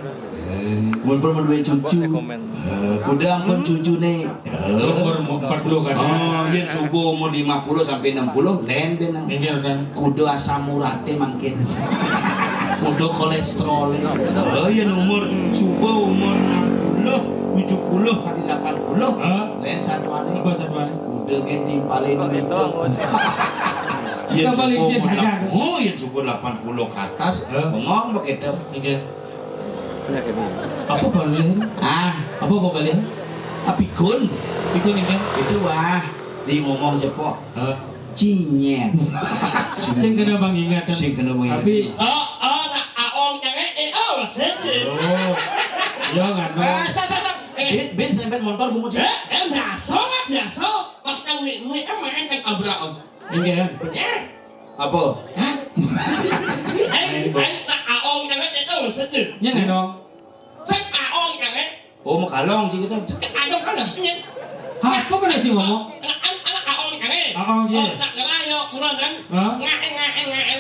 Eh. Mun pun duwe cucu. Eh, kuda ampun cucune. Umur empat puluh kan? Oh, yen subuh umur lima puluh sampai enam puluh, len ben. Minggir kan? Kuda asam urate mangkin. Kuda kolesterol. Oh, yen umur subuh umur enam puluh, tujuh puluh kali delapan puluh, hah? Len satuane. Apa satuane? Kuda gen timpale itu. Yen subuh umur delapan puluh, oh, yen subuh delapan puluh ke atas, hah? Bengong begitu. Minggir. Apa balik? Ah, apa kok balik? Ah, pikun. Pikun ini kan? Itu wah, di ngomong cepok. Hah? Cinyet. Sing kena bang ingat kan? Sing kena bang ingat. Tapi oh, oh, nak aong jangan eh oh, sedih. Oh. Ya kan? Eh, stop, stop, stop. Eh, bin, bin serempet motor bungut. Eh, eh, biasa lah, biasa. Pas kang ni, ni kan main kan abra om. Enggak. Bener. Apa? Hah? Aing, aing tak aong jangan eh oh, sedih. Ya kan dong. Saya aong jangan. Oh, makalong sih kita. Ayo kan aslinya. Hah, apa kena sih ngomong? Anak anak aong kan eh. Aong je. Oh, tak kena yo, kurang kan? Hah? Ngae ngae ngae.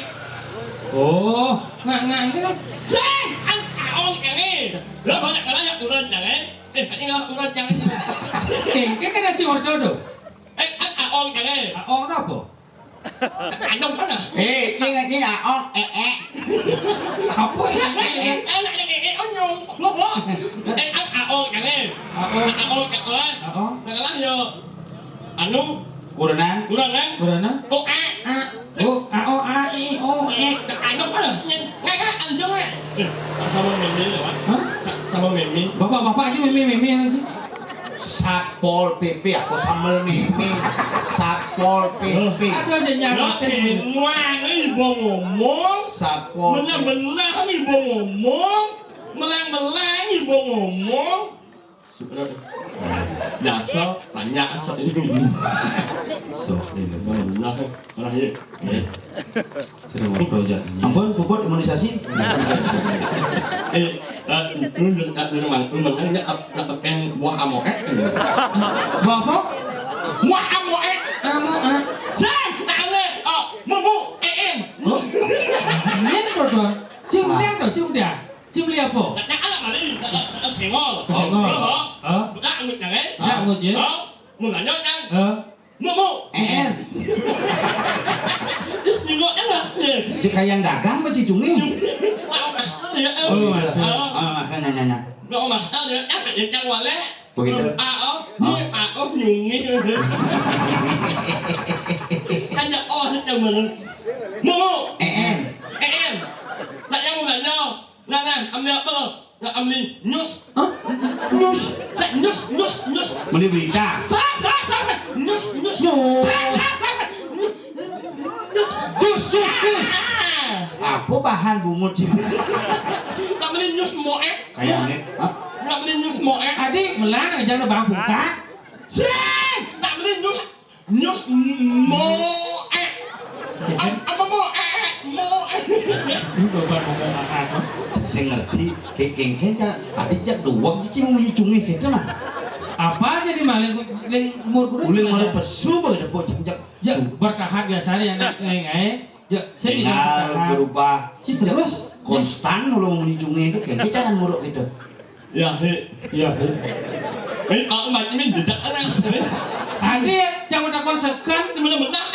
Oh, ngak ngak ini kan. Sing, an aong kan eh. Lah banyak kena yo kurang kan eh. Eh, ini lah kurang kan eh. Eh, kan kena sih ordo do. Eh, an aong kan eh. Aong apa? Ayo kan aslinya. Eh, ini ini aong eh eh. Apa sih? Eh, eh. Eh, eh, eh, eh, oh, no. Lo, lo. Eh, an aong kan eh. Aong. Aong kan eh. Aong. Nah, lah yo. Anu. Kurenan. Kurenan. Kurenan. Oh, ah. Ah. Oh, a o a i o e. Ayo kan aslinya. Nggak nggak anjing eh. Eh, sama Mimi lewat. Hah? Sa- sama Mimi. Bapak-bapak aja Mimi Mimi aja. Satpol P P, aku sambel Mimi. Satpol P P. Aduh, jangan. Lah, ngomong, ibu ngomong. Satpol P P. Benar-benar ibu ngomong. Melang-melang ibu ngomong. Biasa, banyak asal ini. So, ini. Benar, benar ya. Sudah mau kerja. Ampun, puput imunisasi. Eh, eh, lu, lu, lu, lu, lu, lu, nak, nak, nak, buah amoe. Buah apa? Buah amoe. Amoe. Sing, tak ada. Oh, mumu, eh, em. Hah? Ini apa tuh? Cium dia tuh, cium dia. Cium dia apa? Tak, tak ada mari. Tak, tak, tak, senggol. Senggol. Oh, oh. Hah? Tak, ngut, jangan. Tak, ngut, ya. Oh, mau lanjut, kan? Hah? Mau, mau. Eh, eh. Terus nengok enak je. Cek kayak dagang apa cicungnya? Mau masak ya, eh. Oh, masak. Ah. Ah, makan, nanya, nanya. Mau masak ya, kan ada yang wale. Begitu. Ah, oh. Ah. Ni, ah, oh, nyungi. Kayak oh, ni yang mana? Mau, mau. Eh, eh. Eh, eh. Tak yang mana? Nah, nah, ambil apa? Nah, ambil nyus. Hah? Nyus. Cek nyus, nyus, nyus. Beli berita. Sah, sah, sah, sah. Nyus, nyus. Nyus. Sah, sah, sah, sah. Nyus. Jus, jus, jus. Ah. Apa bahan bungut sih? Tak beli nyus moek. Kayaknya. Hah? Tak beli nyus moek. Adik, melang aja lo bang buka. Sih, tak beli nyus. Nyus moek. Am-, apa moek? Moek. Ini bapak ngomong apa? Sing ngerti, kayak kengkeng, Cak. Tadi jak doang, Cici mau menyicungi gitu lah. Apa jadi maling, maling umur kuda? Uling maling pesu, bah, dapur cek, cek. Ya, bertahan biasanya, anak ngai-ngai. Ya, saya tidak bertahan. Tinggal berubah. Ci, terus? Konstan kalau mau menyicungi itu, kengkeng jangan muruk gitu. Ya, he. Ya, he. Eh, aku macam ini, tidak ada. Ada, jangan takon sekan. Di mana-mana.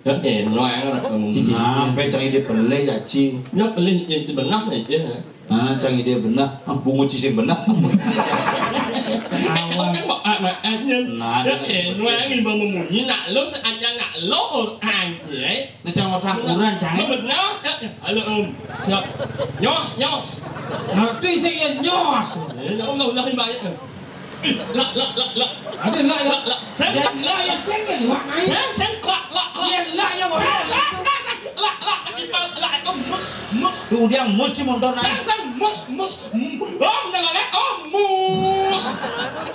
Ya, eh, no, yang nak ngomong. Nah, sampai cang ide pelih, ya, Ci. Ya, pelih, ya, itu benar, ya, ya. Nah, cang ide benar. Ah, bungut ci sing benar. Kan, kan, mak, ah, mak, ah, ya. Nah, ya, eh, no, yang ibu memunyi, nak lo, seandainya nak lo, orang, ya. Nah, cang otak kurang, cang. Benar, ya, ya. Halo, Om. Siap. Nyoh, nyoh. Ngerti sih, ya, nyos. Ya, ya, Allah, Allah, Allah, ya. Ih, lah, lah, lah, lah. Ada lah, ya. Lah, lah. Sen, ya, lah, ya, sen, ya, wak, naik. Sen, sen, lah, lah, lah. Ya, lah, ya, wak. Sen, sen, sen, sen. Lah, lah, lah, lah, itu mus, mus. Tuh, dia mus sih motor naik. Sen, sen, mus, mus, mus. Om, jangan, eh, om, mus.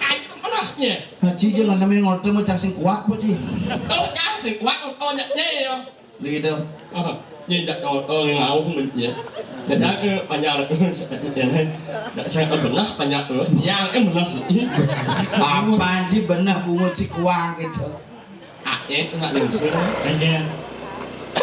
Ai, mana, ya? Nah, Ci, jangan namanya ngotor, mau cang sing kuat, po, Ci. Oh, cang sing kuat, oh, oh, ya, ya, ya. Begitu. Oh, ya, tak tahu, oh, yang tahu pun, ya. Ya, tak, eh, panjang, ya, tak, saya, eh, benar, panjang, eh, yang, eh, benar sih. Apaan sih benar bungut ci kuang gitu? Ah, eh, nak lingsir. Iya.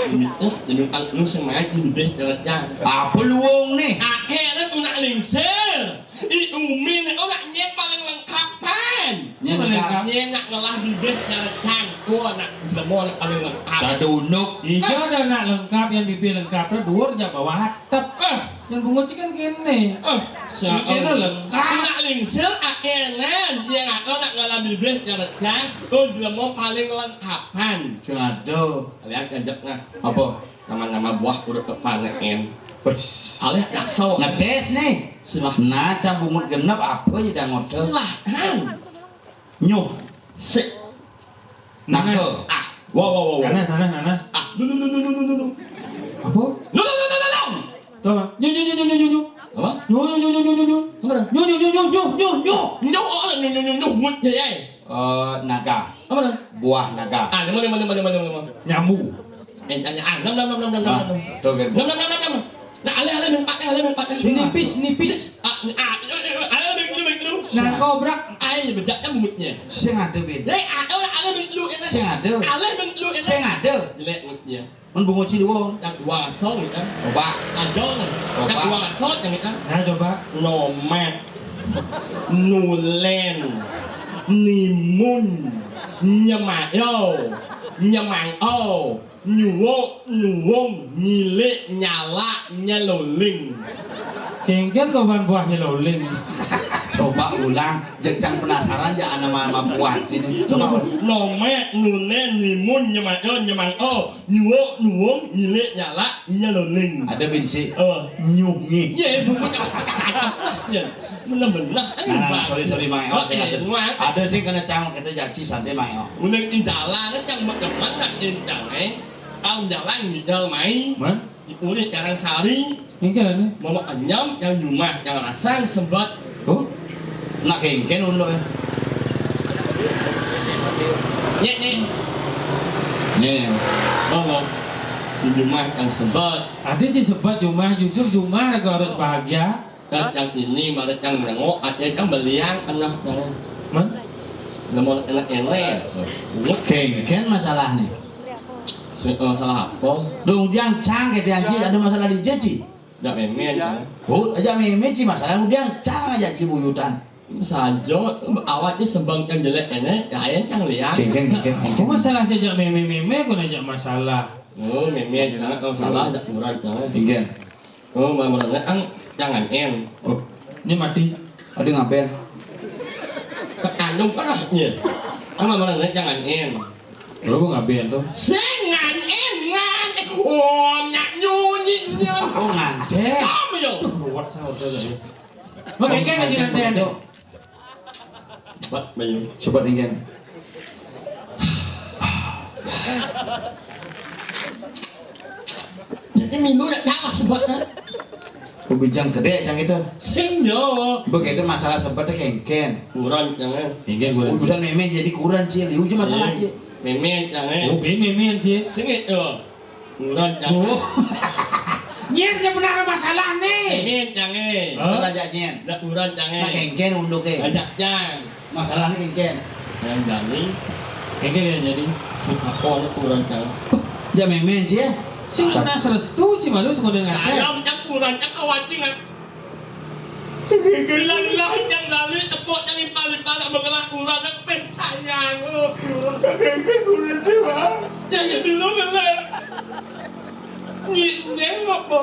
Ini, eh, ini, ah, lu sing main, ini deh, jalan-jalan. Apa luwung nih? Ah, eh, nak, nak lingsir. I Umi nih, oh, nak nyek paling lengkap, pan. Nyek paling lengkap. Nyek nak ngelah bibih, nyari cangkul, nak jelema nak paling lengkap. Sadunuk. Ijo ada nak lengkap, yang bibih lengkap, terus duur, jak bawah, atep. Eh. Yang bungut ci kan kene. Eh, sa-, kene lengkap. Nak lingsir, akenan. Yang ada nak ngelah bibih, nyari cangkul, jelema paling lengkapan. Jado. Lihat, ganjek, nah. Apa? Nama-nama buah urut kepaneen. Wes. Alih kaso. Ngetes nih. Silah. Nah, cang bungut genep apa ya, dangot? Silahkan. Nyuh. Sik. Nangke. Nanas. Ah. Wow, wow, wow, wow. Nanas, nanas, nanas. Ah. Lu, lu, lu. Apa? Lu, lu, lu, lu, lu, lu. Coba. Nyu, nyu, nyu, nyu, nyu, nyu, nyu. Apa? Nyu, nyu, nyu, nyu, nyu, nyu, nyu. Apa dah? Nyu, nyu, nyu, nyu, nyu, nyu, nyu. Nyu, oh, nyu, nyu, nyu, nyu, nyu, nyu. Nyu, eh. Eh, naga. Apa dah? Buah naga. Ah, nama, nama, nama, nama, nama. Nyambu. Eh, tanya, ah, nam, nam, nam, nam, nam, nam, nam. Ah, tuh, kan. Nam, nam, nam, nam, nam. Nah, alih, alih, mempatnya, alih, mempatnya. Nipis, nipis. Ah, ah, alih, alih, alih, alih. Nah, kobrak. Ai, bejak kan mulutnya. Sing ada, Bin. Eh, ah, alih, alih, alih, alih. Sing ada. Alih, alih, alih. Sing ada. Jelek mulutnya. Mun bungut ci luwung. Yang dua kosong, ya. Coba. Aduh. Coba. Yang dua kosong, yang itu. Nah, coba. Nomat. Nulen. Nimun. Nyemayo. Nyemango. Nyuwuk, nyuwung, nyilik, nyalak, nyeloling. Kengken kok ban buah nyeloling. Coba ulang, jeg cang penasaran ya, ana ma-, ma buah sini. Coba ulang. Nomek, nunen, nimun, nyemayo, nyemango, nyuwuk, nyuwung, nyilik, nyalak, nyeloling. Ada bin si. Oh. Nyungi. Iya, bukan. Bener-bener. Nah, nah, nah, sorry, sorry, Mang Eo, sing ada. Ada sing kena cang, kita jaci santai, Mang Eo. Uling injalan, cang, mak demen nak incang, eh. Kang jalan ngidal mai. Man? Di kulit Karang Sari. Engke ane. Mama enyam yang nyumah yang rasang sebet. Oh? Nak kengken unduk, eh. Nyek, nyek. Nih. Mama di nyumah yang sebet. Ada ci sebet jumah, justru jumah raga harus bahagia. Kan yang ini, malah yang nengok, ada yang beliang, kena, kena. Man? Nemu enak-enak. Kengken masalah nih. Se-, masalah apa? Dong, dia cang ke dia ci, ada masalah di jaci. Jak meme aja. Oh, aja meme ci masalah, dia cang aja ci buyutan. Sajo, awak ci sebang cang jelek ini, ya, yang cang liang. Kengken, kengken, kengken. Aku masalah sih jak meme-meme, aku nanya masalah. Oh, meme, jangan kau salah, jak murah, jangan. Kengken. Oh, mau merengek, ang, jangan en. Oh, ini mati. Ada ngaben. Terkandung parahnya. Ang mau merengek, jangan en. Lo mau ngaben tuh? Sing ngan en, ngan en. Oh, nak nyunyinya. Oh, nganten. Kamu yo. Duh, ruwet saya udah tadi. Oke, kan ngaji nganten. Sebat, Bayu. Sebat, Ningen. Jadi minggu ya, ya lah sebat, kan? Ubijang gede, cang itu. Sing, yo. Begitu masalah sebat, kengken. Kurang, jangan. Kengken, kurang. Urusan meme jadi kurang, Cil. Uji masalah, Cil. Meme, jangan. Oh, be meme, Cil. Sing, yo. Uran, jangan. Oh. Nyen sebenarnya masalah nih. Nyen, jangan. Hah? Salah, jangan. Ndak uran, jangan. Nah, kengken unduk, eh. Ajak, jangan. Masalah nih, kengken. Yang jani. Kengken yang jani. Sing apa aja uran, jangan. Dia memen, Ci, ya? Sing kena serestu, Ci, malu, sing udah ngajar. Dalam, jangan uran, jangan khawatir, kan? Bilang-bilang, jangan lali, tepuk, jangan pali-pali, mengelak uran, jangan sayang. Kengken uran, Ci, Bang. Jangan dulu kan. Nyik nyeng apa?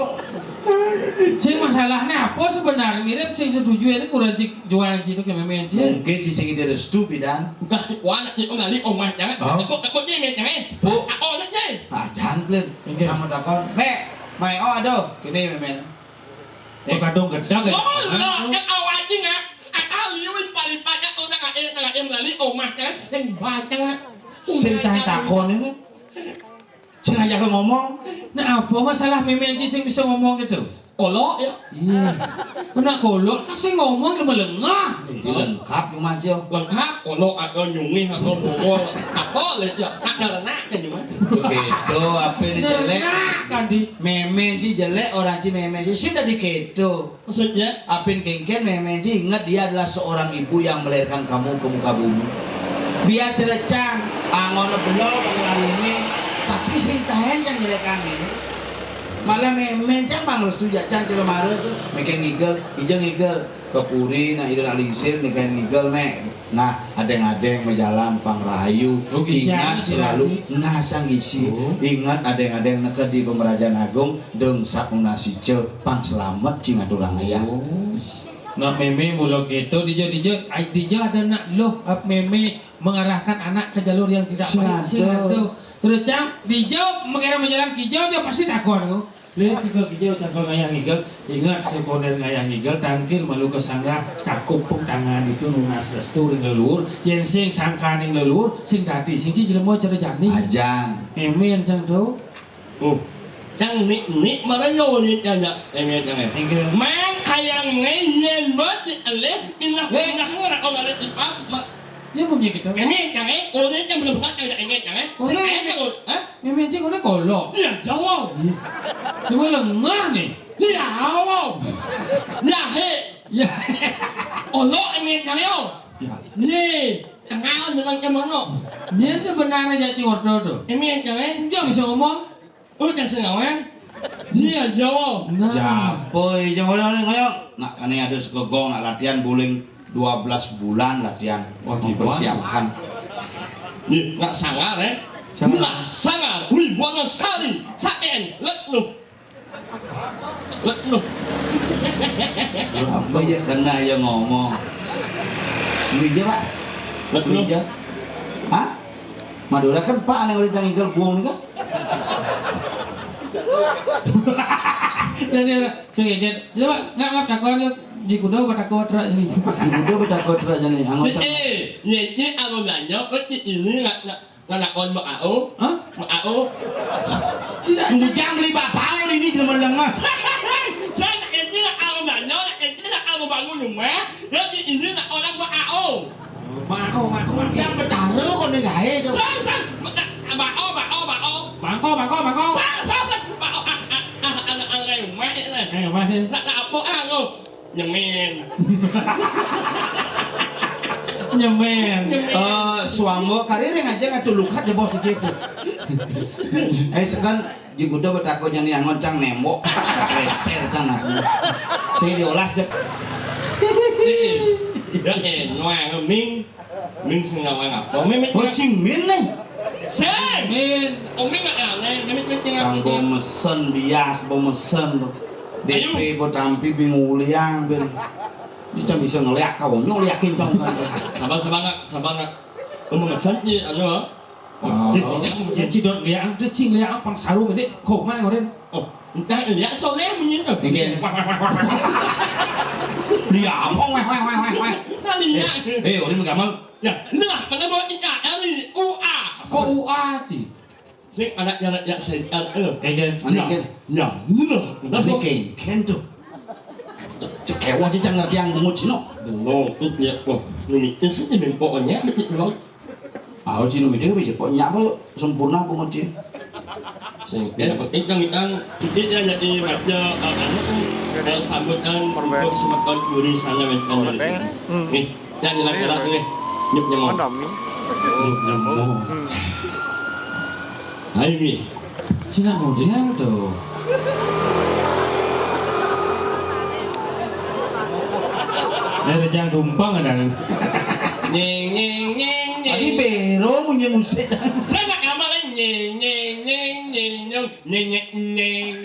Sing masalahnya apa sebenarnya? Mirip sing setuju ini kurang cik jualan situ ke memen sih. Mungkin si sing ide restu pidan. Udah cik wana cik ngali omah jangan. Oh. Kok kok nyek jangan. Bu. Aku nak cik. Ah, jangan, Plin. Oke. Kamu takon. Mek, mai oh aduh. Kini memen. Oh, kadung gedang ya. Oh, lah, kan awal aja nggak. Atau liwin paling pakai orang ada yang ngali omah kan sing baca. Sing tanya takon ini. Sing aja ngomong. Nah, apa masalah memen sing bisa ngomong gitu? Olok ya. Iya. Kena kolok, kasih ngomong ke melengah. Dilengkap cuma sih. Lengkap, olok atau nyungih atau bongol. Apa lek ya? Tak ada lenak kan cuma. Begitu, apa ini jelek? Lenak kan di. Memen sih jelek, orang sih memen sih sudah diketo. Maksudnya? Apin kengken memen sih ingat dia adalah seorang ibu yang melahirkan kamu ke muka bumi. Biar cerecang, angon belok, angon ini. Tapi sing tahen yang jelek kami. Malah memen cang bang restu jacang celo mare tu. Meken ngigel, ijeng ngigel. Kepuri nak idol alisir nikahin ngigel mek. Nah, adeng-adeng majalan pang rahayu. Oh, gisi ingat anu sih selalu lagi. Nah sang gisi. Oh. Ingat adeng-adeng neked di Pemerajan Agung deng sakuna sice pang selamet cing aturang ayah. Oh. Nak meme mula keto dija dija ai dija ada nak loh ap meme mengarahkan anak ke jalur yang tidak baik sing ada. Terus cang dija mengira menjalan kijau aja pasti takon aku. Lihat kijau kijau cangkol ngayah ngigel. Ingat sekoner ngayah ngigel tangkil malu ke sanggah cakup pung tangan itu nunas restu ring leluhur. Yen sing sangkaning leluhur sing dadi sing ci jelema cara jani. Ajan. Emen cang tu. Oh. Cang nik nik mara yo nik cang ya. Emen cang ya. Engke. Mang ayang ngeyen bot eleh pindah pindah ora kok ngale tipat. Ya, bunyi gitu. Ini, Cang, eh, udah, Cang, belum buka, Cang, ini, Cang, eh. Udah. Saya aja, Cang, hah? Meme cing udah kolok. Iya, jawab. Iya. Cuma lengah nih. Iya, awal. Ya, he. Ya. Olok, ini, Cang, yo. Ya. Ye, kenal dengan Cang Mono. Dia sebenarnya jadi ordo tuh. Ini, Cang, eh. Dia bisa ngomong. Oh, Cang Sengawan? Iya, jawab. Nah. Siapa ya, Cang? Ngoyong, ngoyong. Nak, ini ada segogong, nak latihan bowling dua belas bulan latihan. Wah, gimana? Mempersiapkan. Iya, nak sangar, eh? Sangar. Nah, sangar. Wih, buana sari. Saen, let lu. Let lu. Apa ya kena ya ngomong? Meja, Pak. Let lu. Meja. Hah? Madura kan Pak aneh udah ngigel buang nih kan? Dan dia, saya kaget. Coba, nggak, nggak, takut dia. Di kuda apa takut terak ini? Di kuda apa takut terak ini? Anggota. Eh, eh, ye, ye, anu nanya, oh, ci ini nggak, nggak, nggak nakon Mbak Ao? Hah? Mbak Ao. Tidak. Bujang beli bapak ini di rumah lengah. Saya nak ini nak anu nanya, nak ini nak anu bangun rumah, ya, ci ini nak orang Mbak Ao. Mako, mako, mako. Yang betara kok ning gae to. Sang, sang. Mako, mako, mako. Mako, mako, mako. Sang, sang, sang. Mako, ah, ah, ah, anak, anak, anak, rumah, eh, eh. Eh, rumah, eh. Nak, nak apa, ah, lo? Nyemen. Nyemen. Nyemen. Eh, suamo karir yang aja ngatu lukat ya, Bos, gitu. Eh, sekan Jigudo betako jani angon cang nembok. Plester cang asli. Sing diolas cep. Iya, eh, noang, Ming. Ming sing ngawang apa? Ming, Ming. Oh, Cing Min nih. Sing. Min. Oh, Ming nggak aneh. Ming, Ming, Ming, Ming. Kanggo mesen bias, bo mesen tuh. Ayo. D P bo tampi bingung uliang, bin. Ini cang bisa ngeliak kau, nyoliakin cang. Sabar, sabar nggak? Sabar nggak? Kamu mesen, iya, anu, ah. Oh. Ya, ci dot liak, udah cing liak apa saru mende, koma ngoren. Oh, entah liak soleh munyin. Nggih. Wah, wah, wah, wah, wah. Liak apa, wah, wah, wah, wah, wah. Nah, liak. Eh, eh, orang gamal. Ya, nah, mana bawa tiga, L I U A. Kok U A, ci? Sing anak nyanak yak sing, eh, eh. Kengken. Mana ya, kengken? Ya, nah, mana bawa? Ini kengken tuh. Cek, cek kewah ci cang ngerti yang ngemut cino. Dulu, itu ya, kok. Ini, ini, ini, pokoknya, ini, ini. Aku cino mikir bisa kok nyak kok sempurna aku mau cino. Sing, ya, ikang, ikang, iki ya, jadi raja, eh, anu, eh, sambutan untuk semeton duri sana, weton. Nih, jangan hilang gerak nih. Nyup nyemong. Nyup nyemong. Hai, Mi. Cina model tuh. Ada jang tumpang ada. Nyeng, nyeng, nyeng, nyeng. Tadi bero munyi musik. Saya nak ngamalin Nyeng, nyeng, nyeng, nyeng, nyeng, nyeng, nyeng.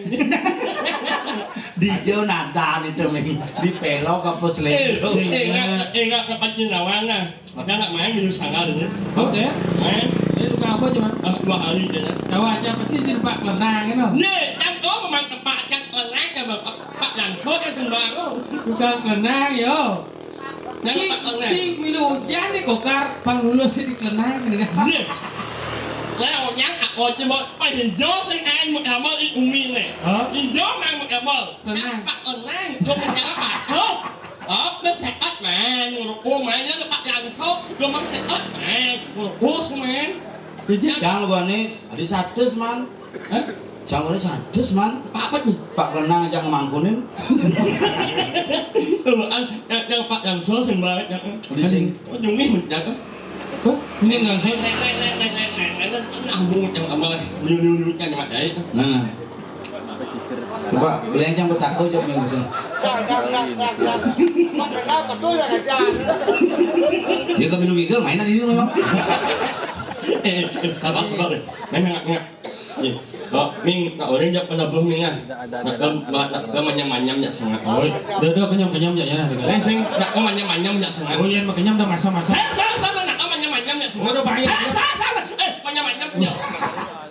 Dia nadane to, Ming. Dipelok apa Eh, selendang? Ingat, ingat tempat jinawana. Maka nak main minum sanggar ni. Oh, ya? Main. Dia tukang apa cuma? Ah, dua hari je. Tahu aja pasti di tempat kelenang kan? Ye, yang tu memang tempat yang kelenang kan, Pak Langso kan sembarang. Tukang kelenang, yo. Cik, cik, milu ujan ni kokar pang lulus di kelenang ni kan. Ye. Lah, orang aku cuma, Pak Hijau sing ain mau amal di umi ni. Hah? Hijau main mau amal. Kelenang. Pak kelenang, jom jalan patuh. Apa sehat, man? Ngerokok, man. Ya, Pak Langso, jom sehat, man. Ngerokok, man. Jang gua ni, ada satus, man. Hah? Jang gua ni satus, man. Pak apa ni? Pak kelenang jang mangkunin. Tuh, an, yang, yang Pak Langso sing baik, yang, Di sing. Oh, nyungih, man, yang. Hah? Ini nggak sih? Nah, bu, yang apa? Nyu, nyu, nyu, yang mati. Nah, nah. Coba, beli yang campur tahu, jawab yang bisa. Dia kami nunggu main tadi ngomong. Eh, eh, sabar, sabar. Main nggak, nggak. Eh, oh, Ming, nak orang jawab penabuh, Ming, ah. Nak ke, nak ke manyam-manyam, ya, sengak. Oh, dah, dah, kenyam-kenyam, ya, ya, nah, sing, sing, nak ke manyam-manyam, ya, sengak. Oh, iya, makenyam dah masa-masa. Saya, saya, saya, nak ke manyam-manyam, ya, sengak. Oh, udah, bahaya. Saya, saya, saya, eh, manyam-manyam, ya.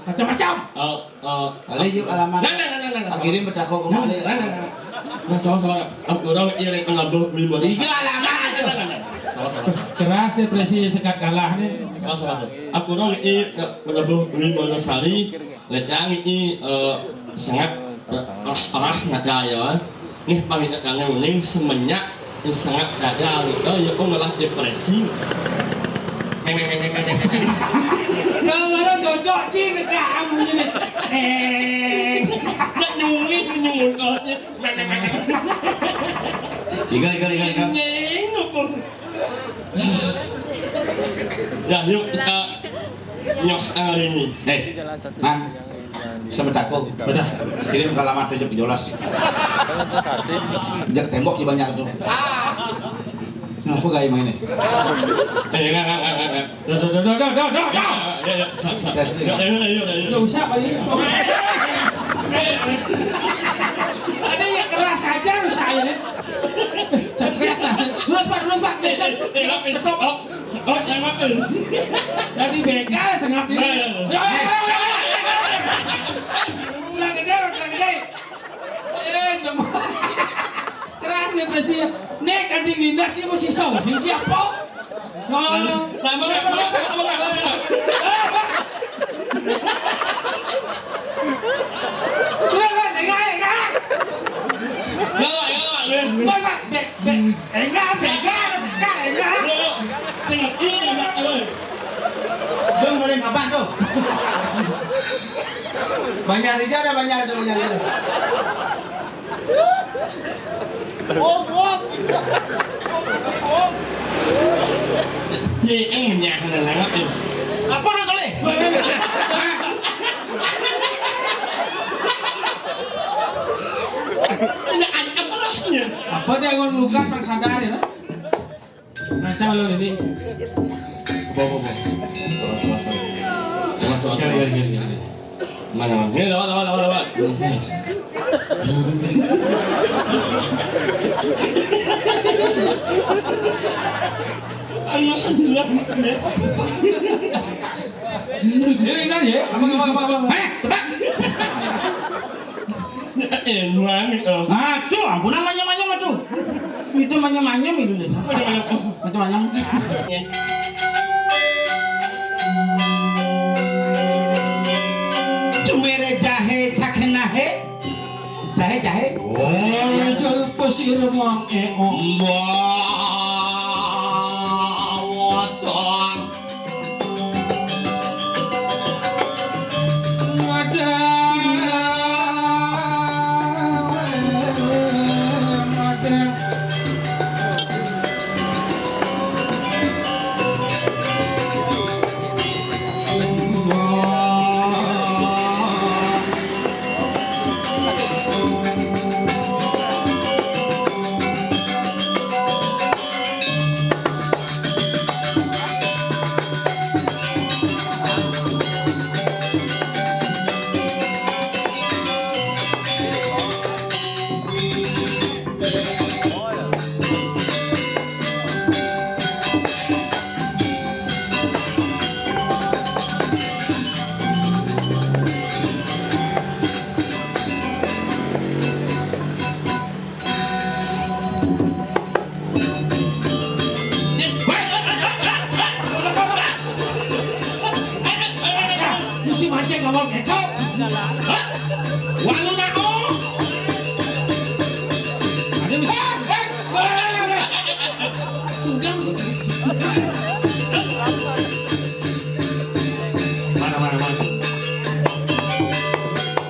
Macam-macam. Oh, oh. Kali yuk alamat. Nah, nah, nah, nah, nah, nah. Akhirnya bertakwa Nah, kembali. Nah, nah, nah. Nah, sama-sama. Aku orang iya yang kenal dulu, beli buat. Iya, alamat itu. Nah, nah, nah, nah. Sama-sama. Keras depresi sekat kalah nih. Sama-sama. Aku orang iya ke menabuh beli buat sari. Lecang ini, eh, sangat, eh, keras-keras nada ya. Nih pamit kangen uning semenjak sengak dada gitu, ya, kok malah depresi. Meng, meng, meng, meng, meng, meng. Yang mana cocok, Cing, dekat kamu ini. Eh. Nak nyungit, nyungit, nyungit. Meng, meng, meng, meng. Iga, iga, iga, iga. Nyeng, apa? Ya, yuk kita nyok hari ini. Eh, Mang, sebetako. Bedah. Kirim ke alamat tujuh belas. Jak tembok di Banjar tuh. Kenapa gaya mainnya? Eh, enggak, enggak, enggak, enggak, enggak. Dah, dah, dah, dah, dah, dah, dah, dah. Ya, ya, ya, siap, siap. Testing. Ya, ya, ya, ya, ya. Nggak usah, Pak, ini. Ada yang keras aja rusak ini. Stres lah, stres. Lurus, Pak, lurus, Pak. Eh, eh, eh, stop, eh, stop, stop. Stop, yang apa? Jadi begal sengap ini. Nah, ya, ya. Yo, yo, yo, yo, yo. Ulang gede, ulang gede. Eh, cuma. Keras nih, Presi. Nek, anjing nindas sih, mesti song. Sing siapa? Nah, nah, nah, nah, nah, nah. Udah, udah, enggak, enggak. Ya, ya, ya. Enggak, enggak, bek, bek. Enggak, enggak, enggak, enggak. Ya, ya. Sing, iya, enggak, enggak. Dong, boleh ngapain tuh? Banyak aja, ada banyak, ada banyak aja. Ye, eh, nyah, ada lewat, ya. Apa nak boleh? Ada apa rasanya? Apa dia, ngon luka, pang sadar, ya? Nah, calon ini. Bawa, bawa, bawa. Salah, salah, salah. Salah, salah, salah. Gini, gini, gini, gini. Mana, mana? Ini lewat, lewat, lewat, lewat. Ayo, sendirian. Ini kan ya? Apa, apa, apa, apa? Eh, cepat. Eh, nuangi, oh. Ah, tuh, ampun, namanya manyam tuh. Itu manyam-manyam itu deh. Manyam-manyam. Macam-macam. Cumere jahe cakena he. Jahe, jahe. Oh, jual pasir mang eo. Mbak, wasang. Cek ngomong kecok. Hah? Walu nako. Ada bisa. Eh, eh, eh, eh. Sudah mesti. Mana, mana, mana?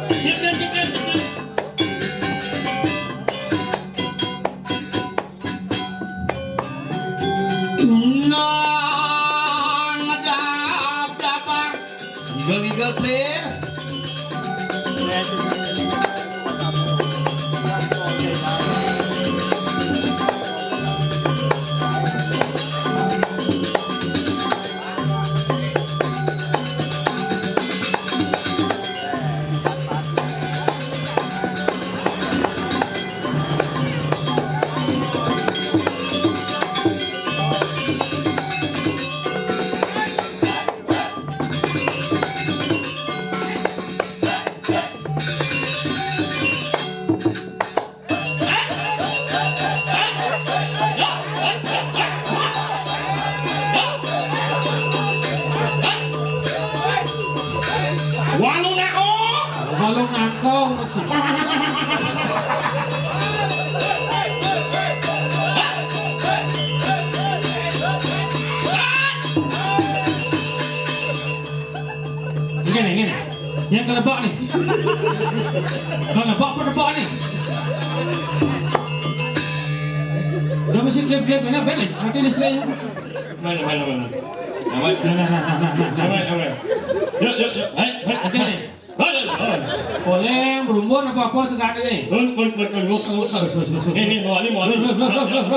Diam, diam, diam, diam, diam. Nang dap-dapak. Ngigel-ngigel, clear. Walu nako. Walu nako. Ini nih, ini nih. Yang kelebak nih. Kelebak apa lebak nih? Udah mesti klip-klip, enak beres. Mati listriknya. Mana, mana, mana? Aman. Nah, nah, nah, nah, nah, nah, nah. Aman, aman. Yuk, yuk, yuk. Hai, hai. Oke nih. Hai, hai, hai. Boleh berumbun apa-apa segala nih. Bun, bun, bun, bun. Wuk, wuk, wuk. Terus, terus, terus, terus. Nih, nih, bawa, nih, bawa, nih. Terus, terus, terus.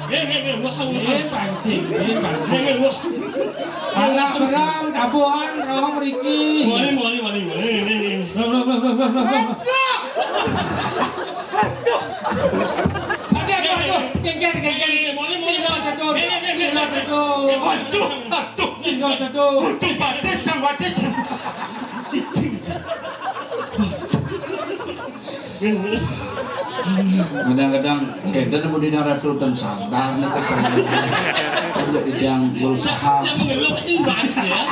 Nih, nih, nih, wah, wah. Ini pancing, ini pancing. Nih, nih, wah. Anak perang, tabuhan, roh meriki. Wali, wali, wali, wali. Nih, nih, nih. Loh, loh, loh, loh, loh, loh, loh. Aduh, aduh, aduh. Gengger, gengger. Nih, nih, nih, wali, wali. Sino teduh. Nih, nih, nih, nih. Sino teduh. Aduh, aduh. Sino teduh. Aduh, batis, jang batis. Cicing. Kadang-kadang kita nemu di ratu dan sadar nih kesalahan. Tidak di yang berusaha. Yang mengeluh ini banyak ya.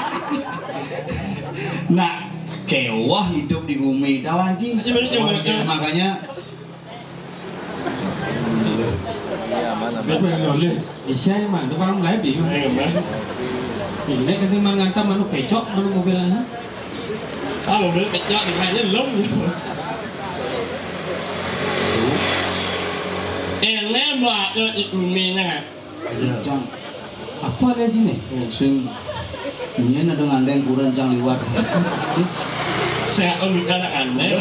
Nak kewah hidup di bumi, tahu anjing? Iya, bener, iya, bener. Makanya Betul, betul. Isya emang, itu orang lain bingung. Iya, bener. Ini kan cuma ngantar manu pecok, manu mobilnya. Ah, mobil pecok, di mana lom. Eh, lembak, eh, di bumi, nah. Iya. Cang. Apa ada sini? Sing, ini ada ngandeng kurang cang liwat. Saya akan bicara aneh.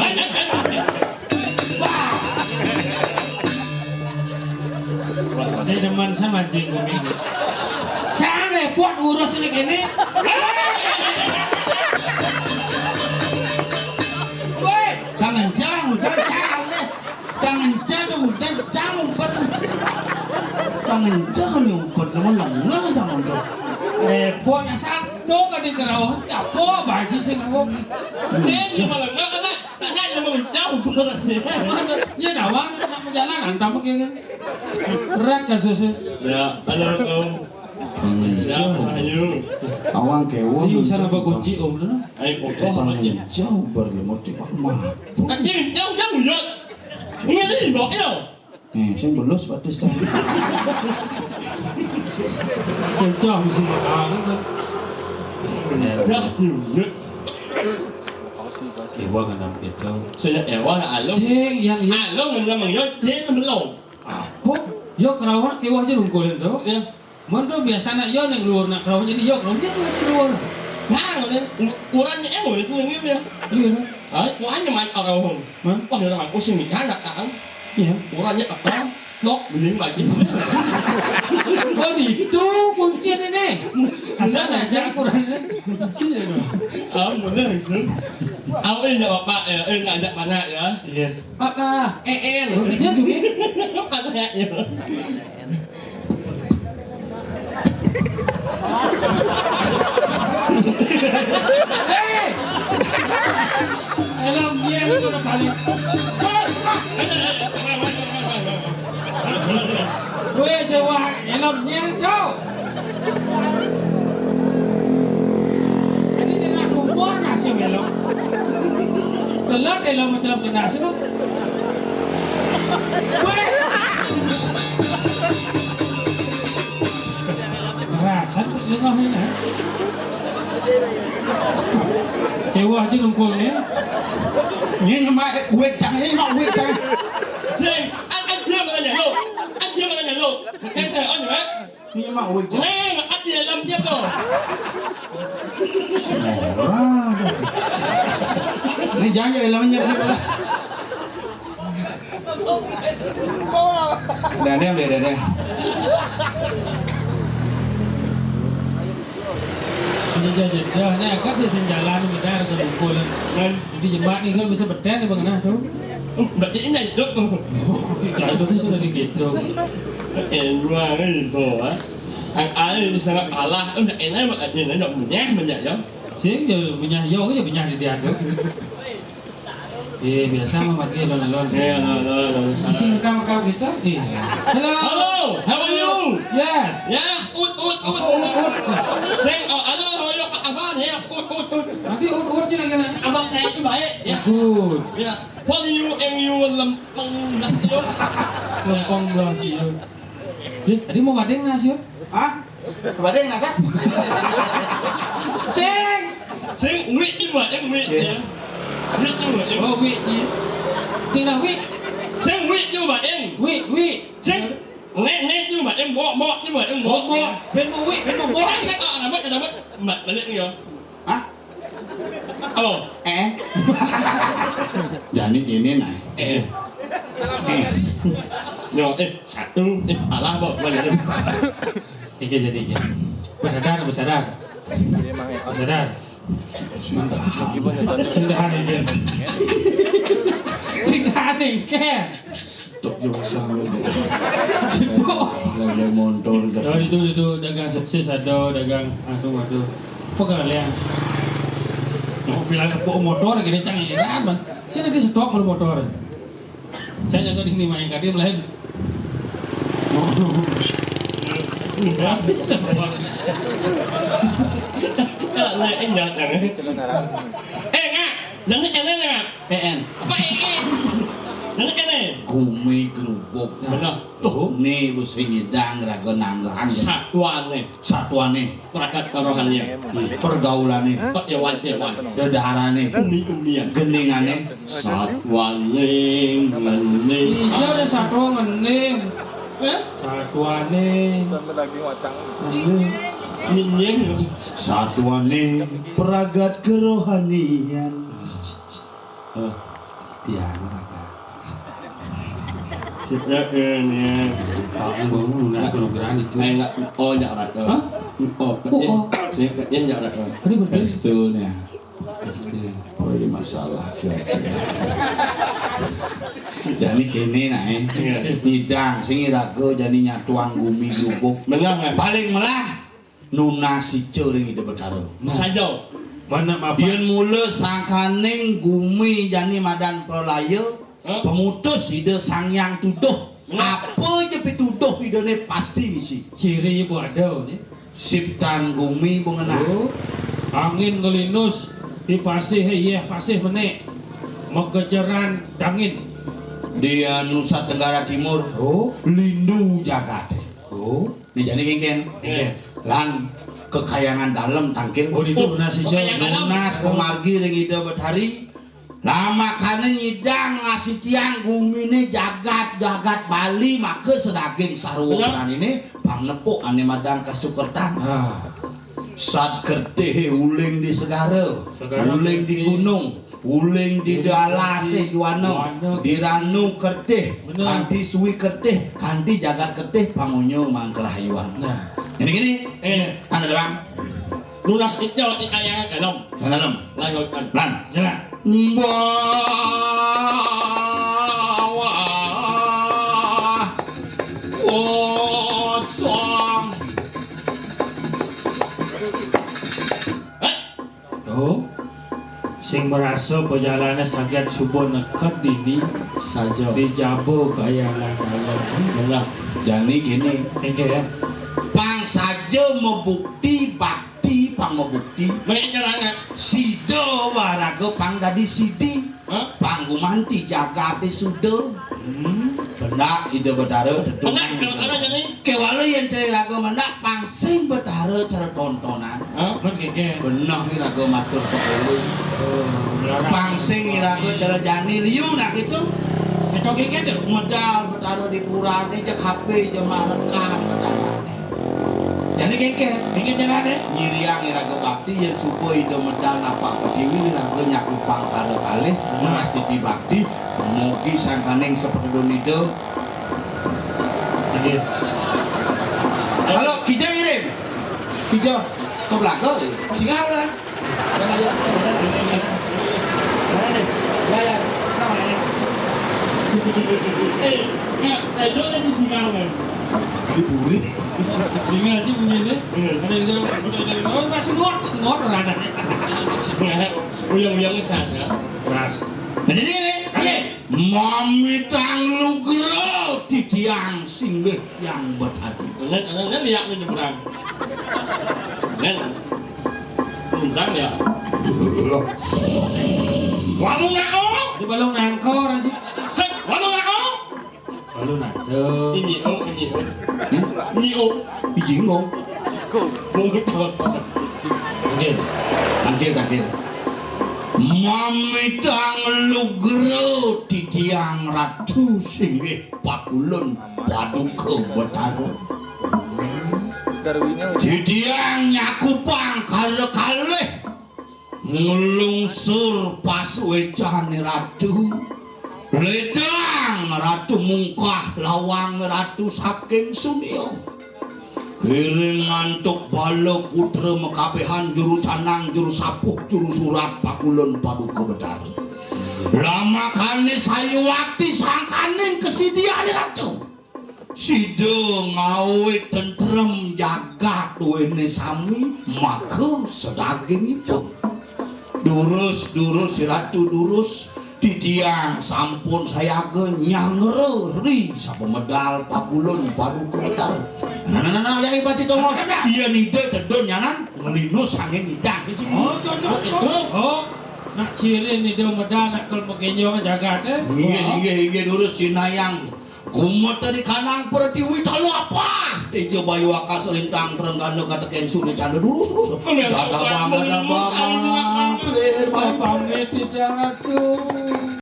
Ini demen sama anjing kuning. Jangan repot ngurus ini gini. Woi, jangan, jangan, jangan, jangan deh. Jangan, jangan, jangan, jangan, jangan, jangan, jangan, jangan, jangan, jangan, jangan. Repot, asal tuh kan di kerauhan, apa, apa sih sih ngomong? Dia cuma lengah, kan? Tanya yang mau jauh banget. Ya, nawang nak perjalanan, tamu kayak gini. Berat kasusnya. Ya, halo, Om. Siapa? Ayo. Awang kewo. Iya, usah nambah kunci, Om, lu. Ayo, kok jauh banget ya? Jauh berlemot di Pak Mah. Anjing, jauh, jauh, ya. Ini, ini, Mbok, ya. Nih, sing belus batis kan. Kencang sih, makan. Dah, yuk. Ewa kan nang keto. Saya ewa, alo. Sing, yang, yang. Alo, ngenam, yo, dia belum. Apa? Yo, kerawat, ewa aja nungkulin tuh. Ya. Mun tuh biasa nak yo neng luar nak kerawat jadi yo kerawat jadi neng luar. Nah, udah, u-, urannya ewa itu yang ini ya. Iya, nah. Ah, urannya main orang. Hah? Wah, orang pusing nih, anak kan. Iya. Urannya apa? Nok, mending lagi. Oh, itu kuncinya nih. Asal aja aku rada kuncinya dong. Ah, bener, itu. Aku ini ya, Bapak, ya, eh, ngajak mana, ya? Iya. Papa, eh, eh, lo dia juga. Papa, ya. Hei! Alam dia itu udah balik. Gue aja, wah. Nyen to. Adi cenah kubur nasi melok. Kelot elo macelap ke nasi tu. Weh. Kerasan tu lengah ni, eh. Kewah je nungkul ni. Ni nama wek cang, ni nama wek cang. Sing, an an dia mana lo? An dia mana lo? Kan saya on, eh? Ni nama wek cang. Neng, an dia lam dia ko. Wah. Ni jangan je lamnya ni lah. Dah ni ambil dah ni. Ini dah jedah ni, kan saya sing jalan ni dah ke Bungkul. Kan jadi jemak ni kan bisa beten ni bang nah tu. Oh, berarti ini hidup tu. Tidak, itu sudah digitu. Eh, dua hari tu, ah. Ang alih sangat alah, udah enak banget ni, nak punya banyak ya. Sing je punya yo je punya di dia tu. Eh, biasa mah pakai alon-alon. Eh, alon-alon. Isi rekam-rekam kita. Eh. Hello. Hello, how are you? Yes. Yes, ut, ut, ut. Apa ut, ut? Sing, oh, hello, how are you? Abang, yes, ut, ut, ut. Nanti ut, ut je lagi nak. Abang saya itu baik, ya. Good. Ya. What do you and you lempeng dah you? Lempeng dah you. Eh, tadi mau badeng nasi, ya? Hah? Badeng nasi? Sing. Sing, wik ni, Mak, eh, wik ni, ya. Wik ni, Mak, eh. Oh, wik ni. Sing dah wik. Sing, wik ni, Mak, eh. Wik, wik. Sing, ngek, ngek ni, Mak, eh, mok, mok ni, Mak, eh, mok. Mok, mok. Ben mok wik, ben mok mok. Eh, ah, alamat, alamat. Mak, balik ni, ya. Hah? Oh. Eh? Jadi gini, nah. Eh. Eh. Yo, eh, satu, eh, alah, Bok, mana tu? Iki jadi iki. Bersadar, bersadar. Bersadar. Sudah. Sudah ini. Sudah ini, ke? Tok jurusan lu. Sibuk. Lagi montor. Oh, itu, itu dagang sukses ada, dagang anu, aduh. Apa kalau yang mau bilang apa motor gini, cang, ya kan, Bang? Sini di stok motor. Saya jaga di sini main kaki lain. Enggak bisa, Bang. Kalau lain enggak, enggak. Eh, enggak. Jangan, jangan, enggak. P N. Apa ini? Nang kene? Gumi grubuk. Bener. Tuh, ni mesti nyidang raga nanggang. Satuane. Satuane. Pragat karohanian. Pergaulane. Kewan-kewan. Dedarane. Umi-umian. Geningane. Satuane ngening. Iya, ada satu ngening. Hah? Satuane. Ngening. Ngening. Satuane pragat kerohanian. Oh, tiang apa? Kita ini. Tahu bangun lunas program itu. Eh, enggak. Oh, enggak ada. Hah? Oh, oh, oh. Saya kerja enggak ada. Tadi betul. Restu nih. Restu. Oh, ini masalah. Jadi gini, nah, eh. Iya. Nyidang, sing iraga jani nyatuang gumi grubuk. Benar, kan? Paling melah nunas ica ring Ida Betara. Nah. Saja. Mana mapan? Yen mula sangkaning gumi jani madan pralaya, hah? Pemutus Ida Sang Hyang Tuduh. Hah? Apa je pituduh Idane pasti misi. Ciri ibu ada ni. Siptan gumi bengenah. Oh. Angin ngelinus di pasih, eh, pasih menek. Mekejeran dangin. Di, eh, Nusa Tenggara Timur. Oh. Lindu jagat. Oh. Ni jani kengken. Iya. Lan kekayangan dalem tangkil. Oh, itu nunas ijo. Kekayangan dalem. Nunas pamargi ring Ida Betari. Lamakane nyidang ngasitiang gumine jagat-jagat Bali, maka sedaging sarwa pranine pang nepuk ane madan kasukertan. Ah. Sad kertih uling di segara, segara uling di kertih. Gunung. Uling di dalase juana, juana. Di ranu kertih, bener. Kanti suwi kertih, kanti jagat kertih, pangunya mangkerah iwan. Nah. Ini gini. Eh. Tanda terang. Lunas ijo di kayangan dalam. Dalam. Lanjutkan. Lan. Jalan. Mbah kosong. Eh? Tuh, sing merasa perjalanan saget suba neked dini saja. Di jaba kayangan dalam. Belah. Jani kini. Inggih ya. Pang saja mabukti bakti, pang mabukti. Menek nyerana. Sida waraga pang dadi sidi. Hah? Pang gumanti jagaté suda. Hmm. Pendak Ida Betara tetu. Pendak, pendak, pendak, jani. Kéwala yén cara raga mendak pang sing Betara cara tontonan. Hah? Bener, kéngkén. Beneh iraga matur pekulu. Oh, bener. Pang sing iraga cara jani liu nak itu. Itu kéngkén tu. Medal Betara di purané, jeg H P, jeg marekam Betarané. Jani kéngkén. Kéngkén jelané. Nyiriang iraga bakti yén suba Ida medal napak pertiwi, iraga nyakupang kala kalih, hmm, ngrastiti bakti, mugi sangkaning sapatedun Ida. Inggih. Halo, kija ngirim. Kija ke belaga, singa ora? Ora ya. Ora ya. Ora ya. Eh, eh, eh, jangan di singa, kan? Di buri. Singa aja punya ini. Iya. Ada di dalam, ada di dalam. Oh, masih ngot, ngot, ora ada. Uyang-uyang sana. Ras. Nah, jadi ini. Oke. Mamitang lugra titiang singgih Hyang Betari. Ngen, ngen, ngen, liak nyebrang. Ngen. Undang ya. Wamu ngako? Di balong nangkor aja. Set, wamu ngako? Balong nangkor. Ini, oh, ini, oh. Hmm? Ini, oh. Ijing, oh. Mungkin. Oke. Tangkil, tangkil. Mamitang lugra titiang Ratu singgih Pakulun Paduka Betara. Titiang nyakupang kala kalih nglungsur pasuécané Ratu. Ledang Ratu mungkah lawang Ratu saking sunia. Kiring antuk bala putra makabihan juru canang, juru sapuh, juru surat Pakulun Paduka Betara. Lamakané sayuwakti sangkaning kasidiané Ratu. Sida ngawé tentrem jagat duwéné sami, maka sedagingipun. Durus, durus, Ratu, durus. Titiang sampun sayaga nyangra ri sapamedal Pakulun Paduka Betara. Nah, nah, nah, nah, liai pasti tongos. Iya, nida tedun nyanan, ngelinus angin nidang. Oh, cocok, cocok. Oh, nak cirin nida medal, nak kel megenjong jagat, eh. Inggih, inggih, inggih, durus cinayang. Kumeta di kanang pertiwi talu apa? Teja bayu akas lintang trenggana katekensu di canda durus, durus. Dadabang, dadabang, mampir, mampir. Pamit, Ida Ratu.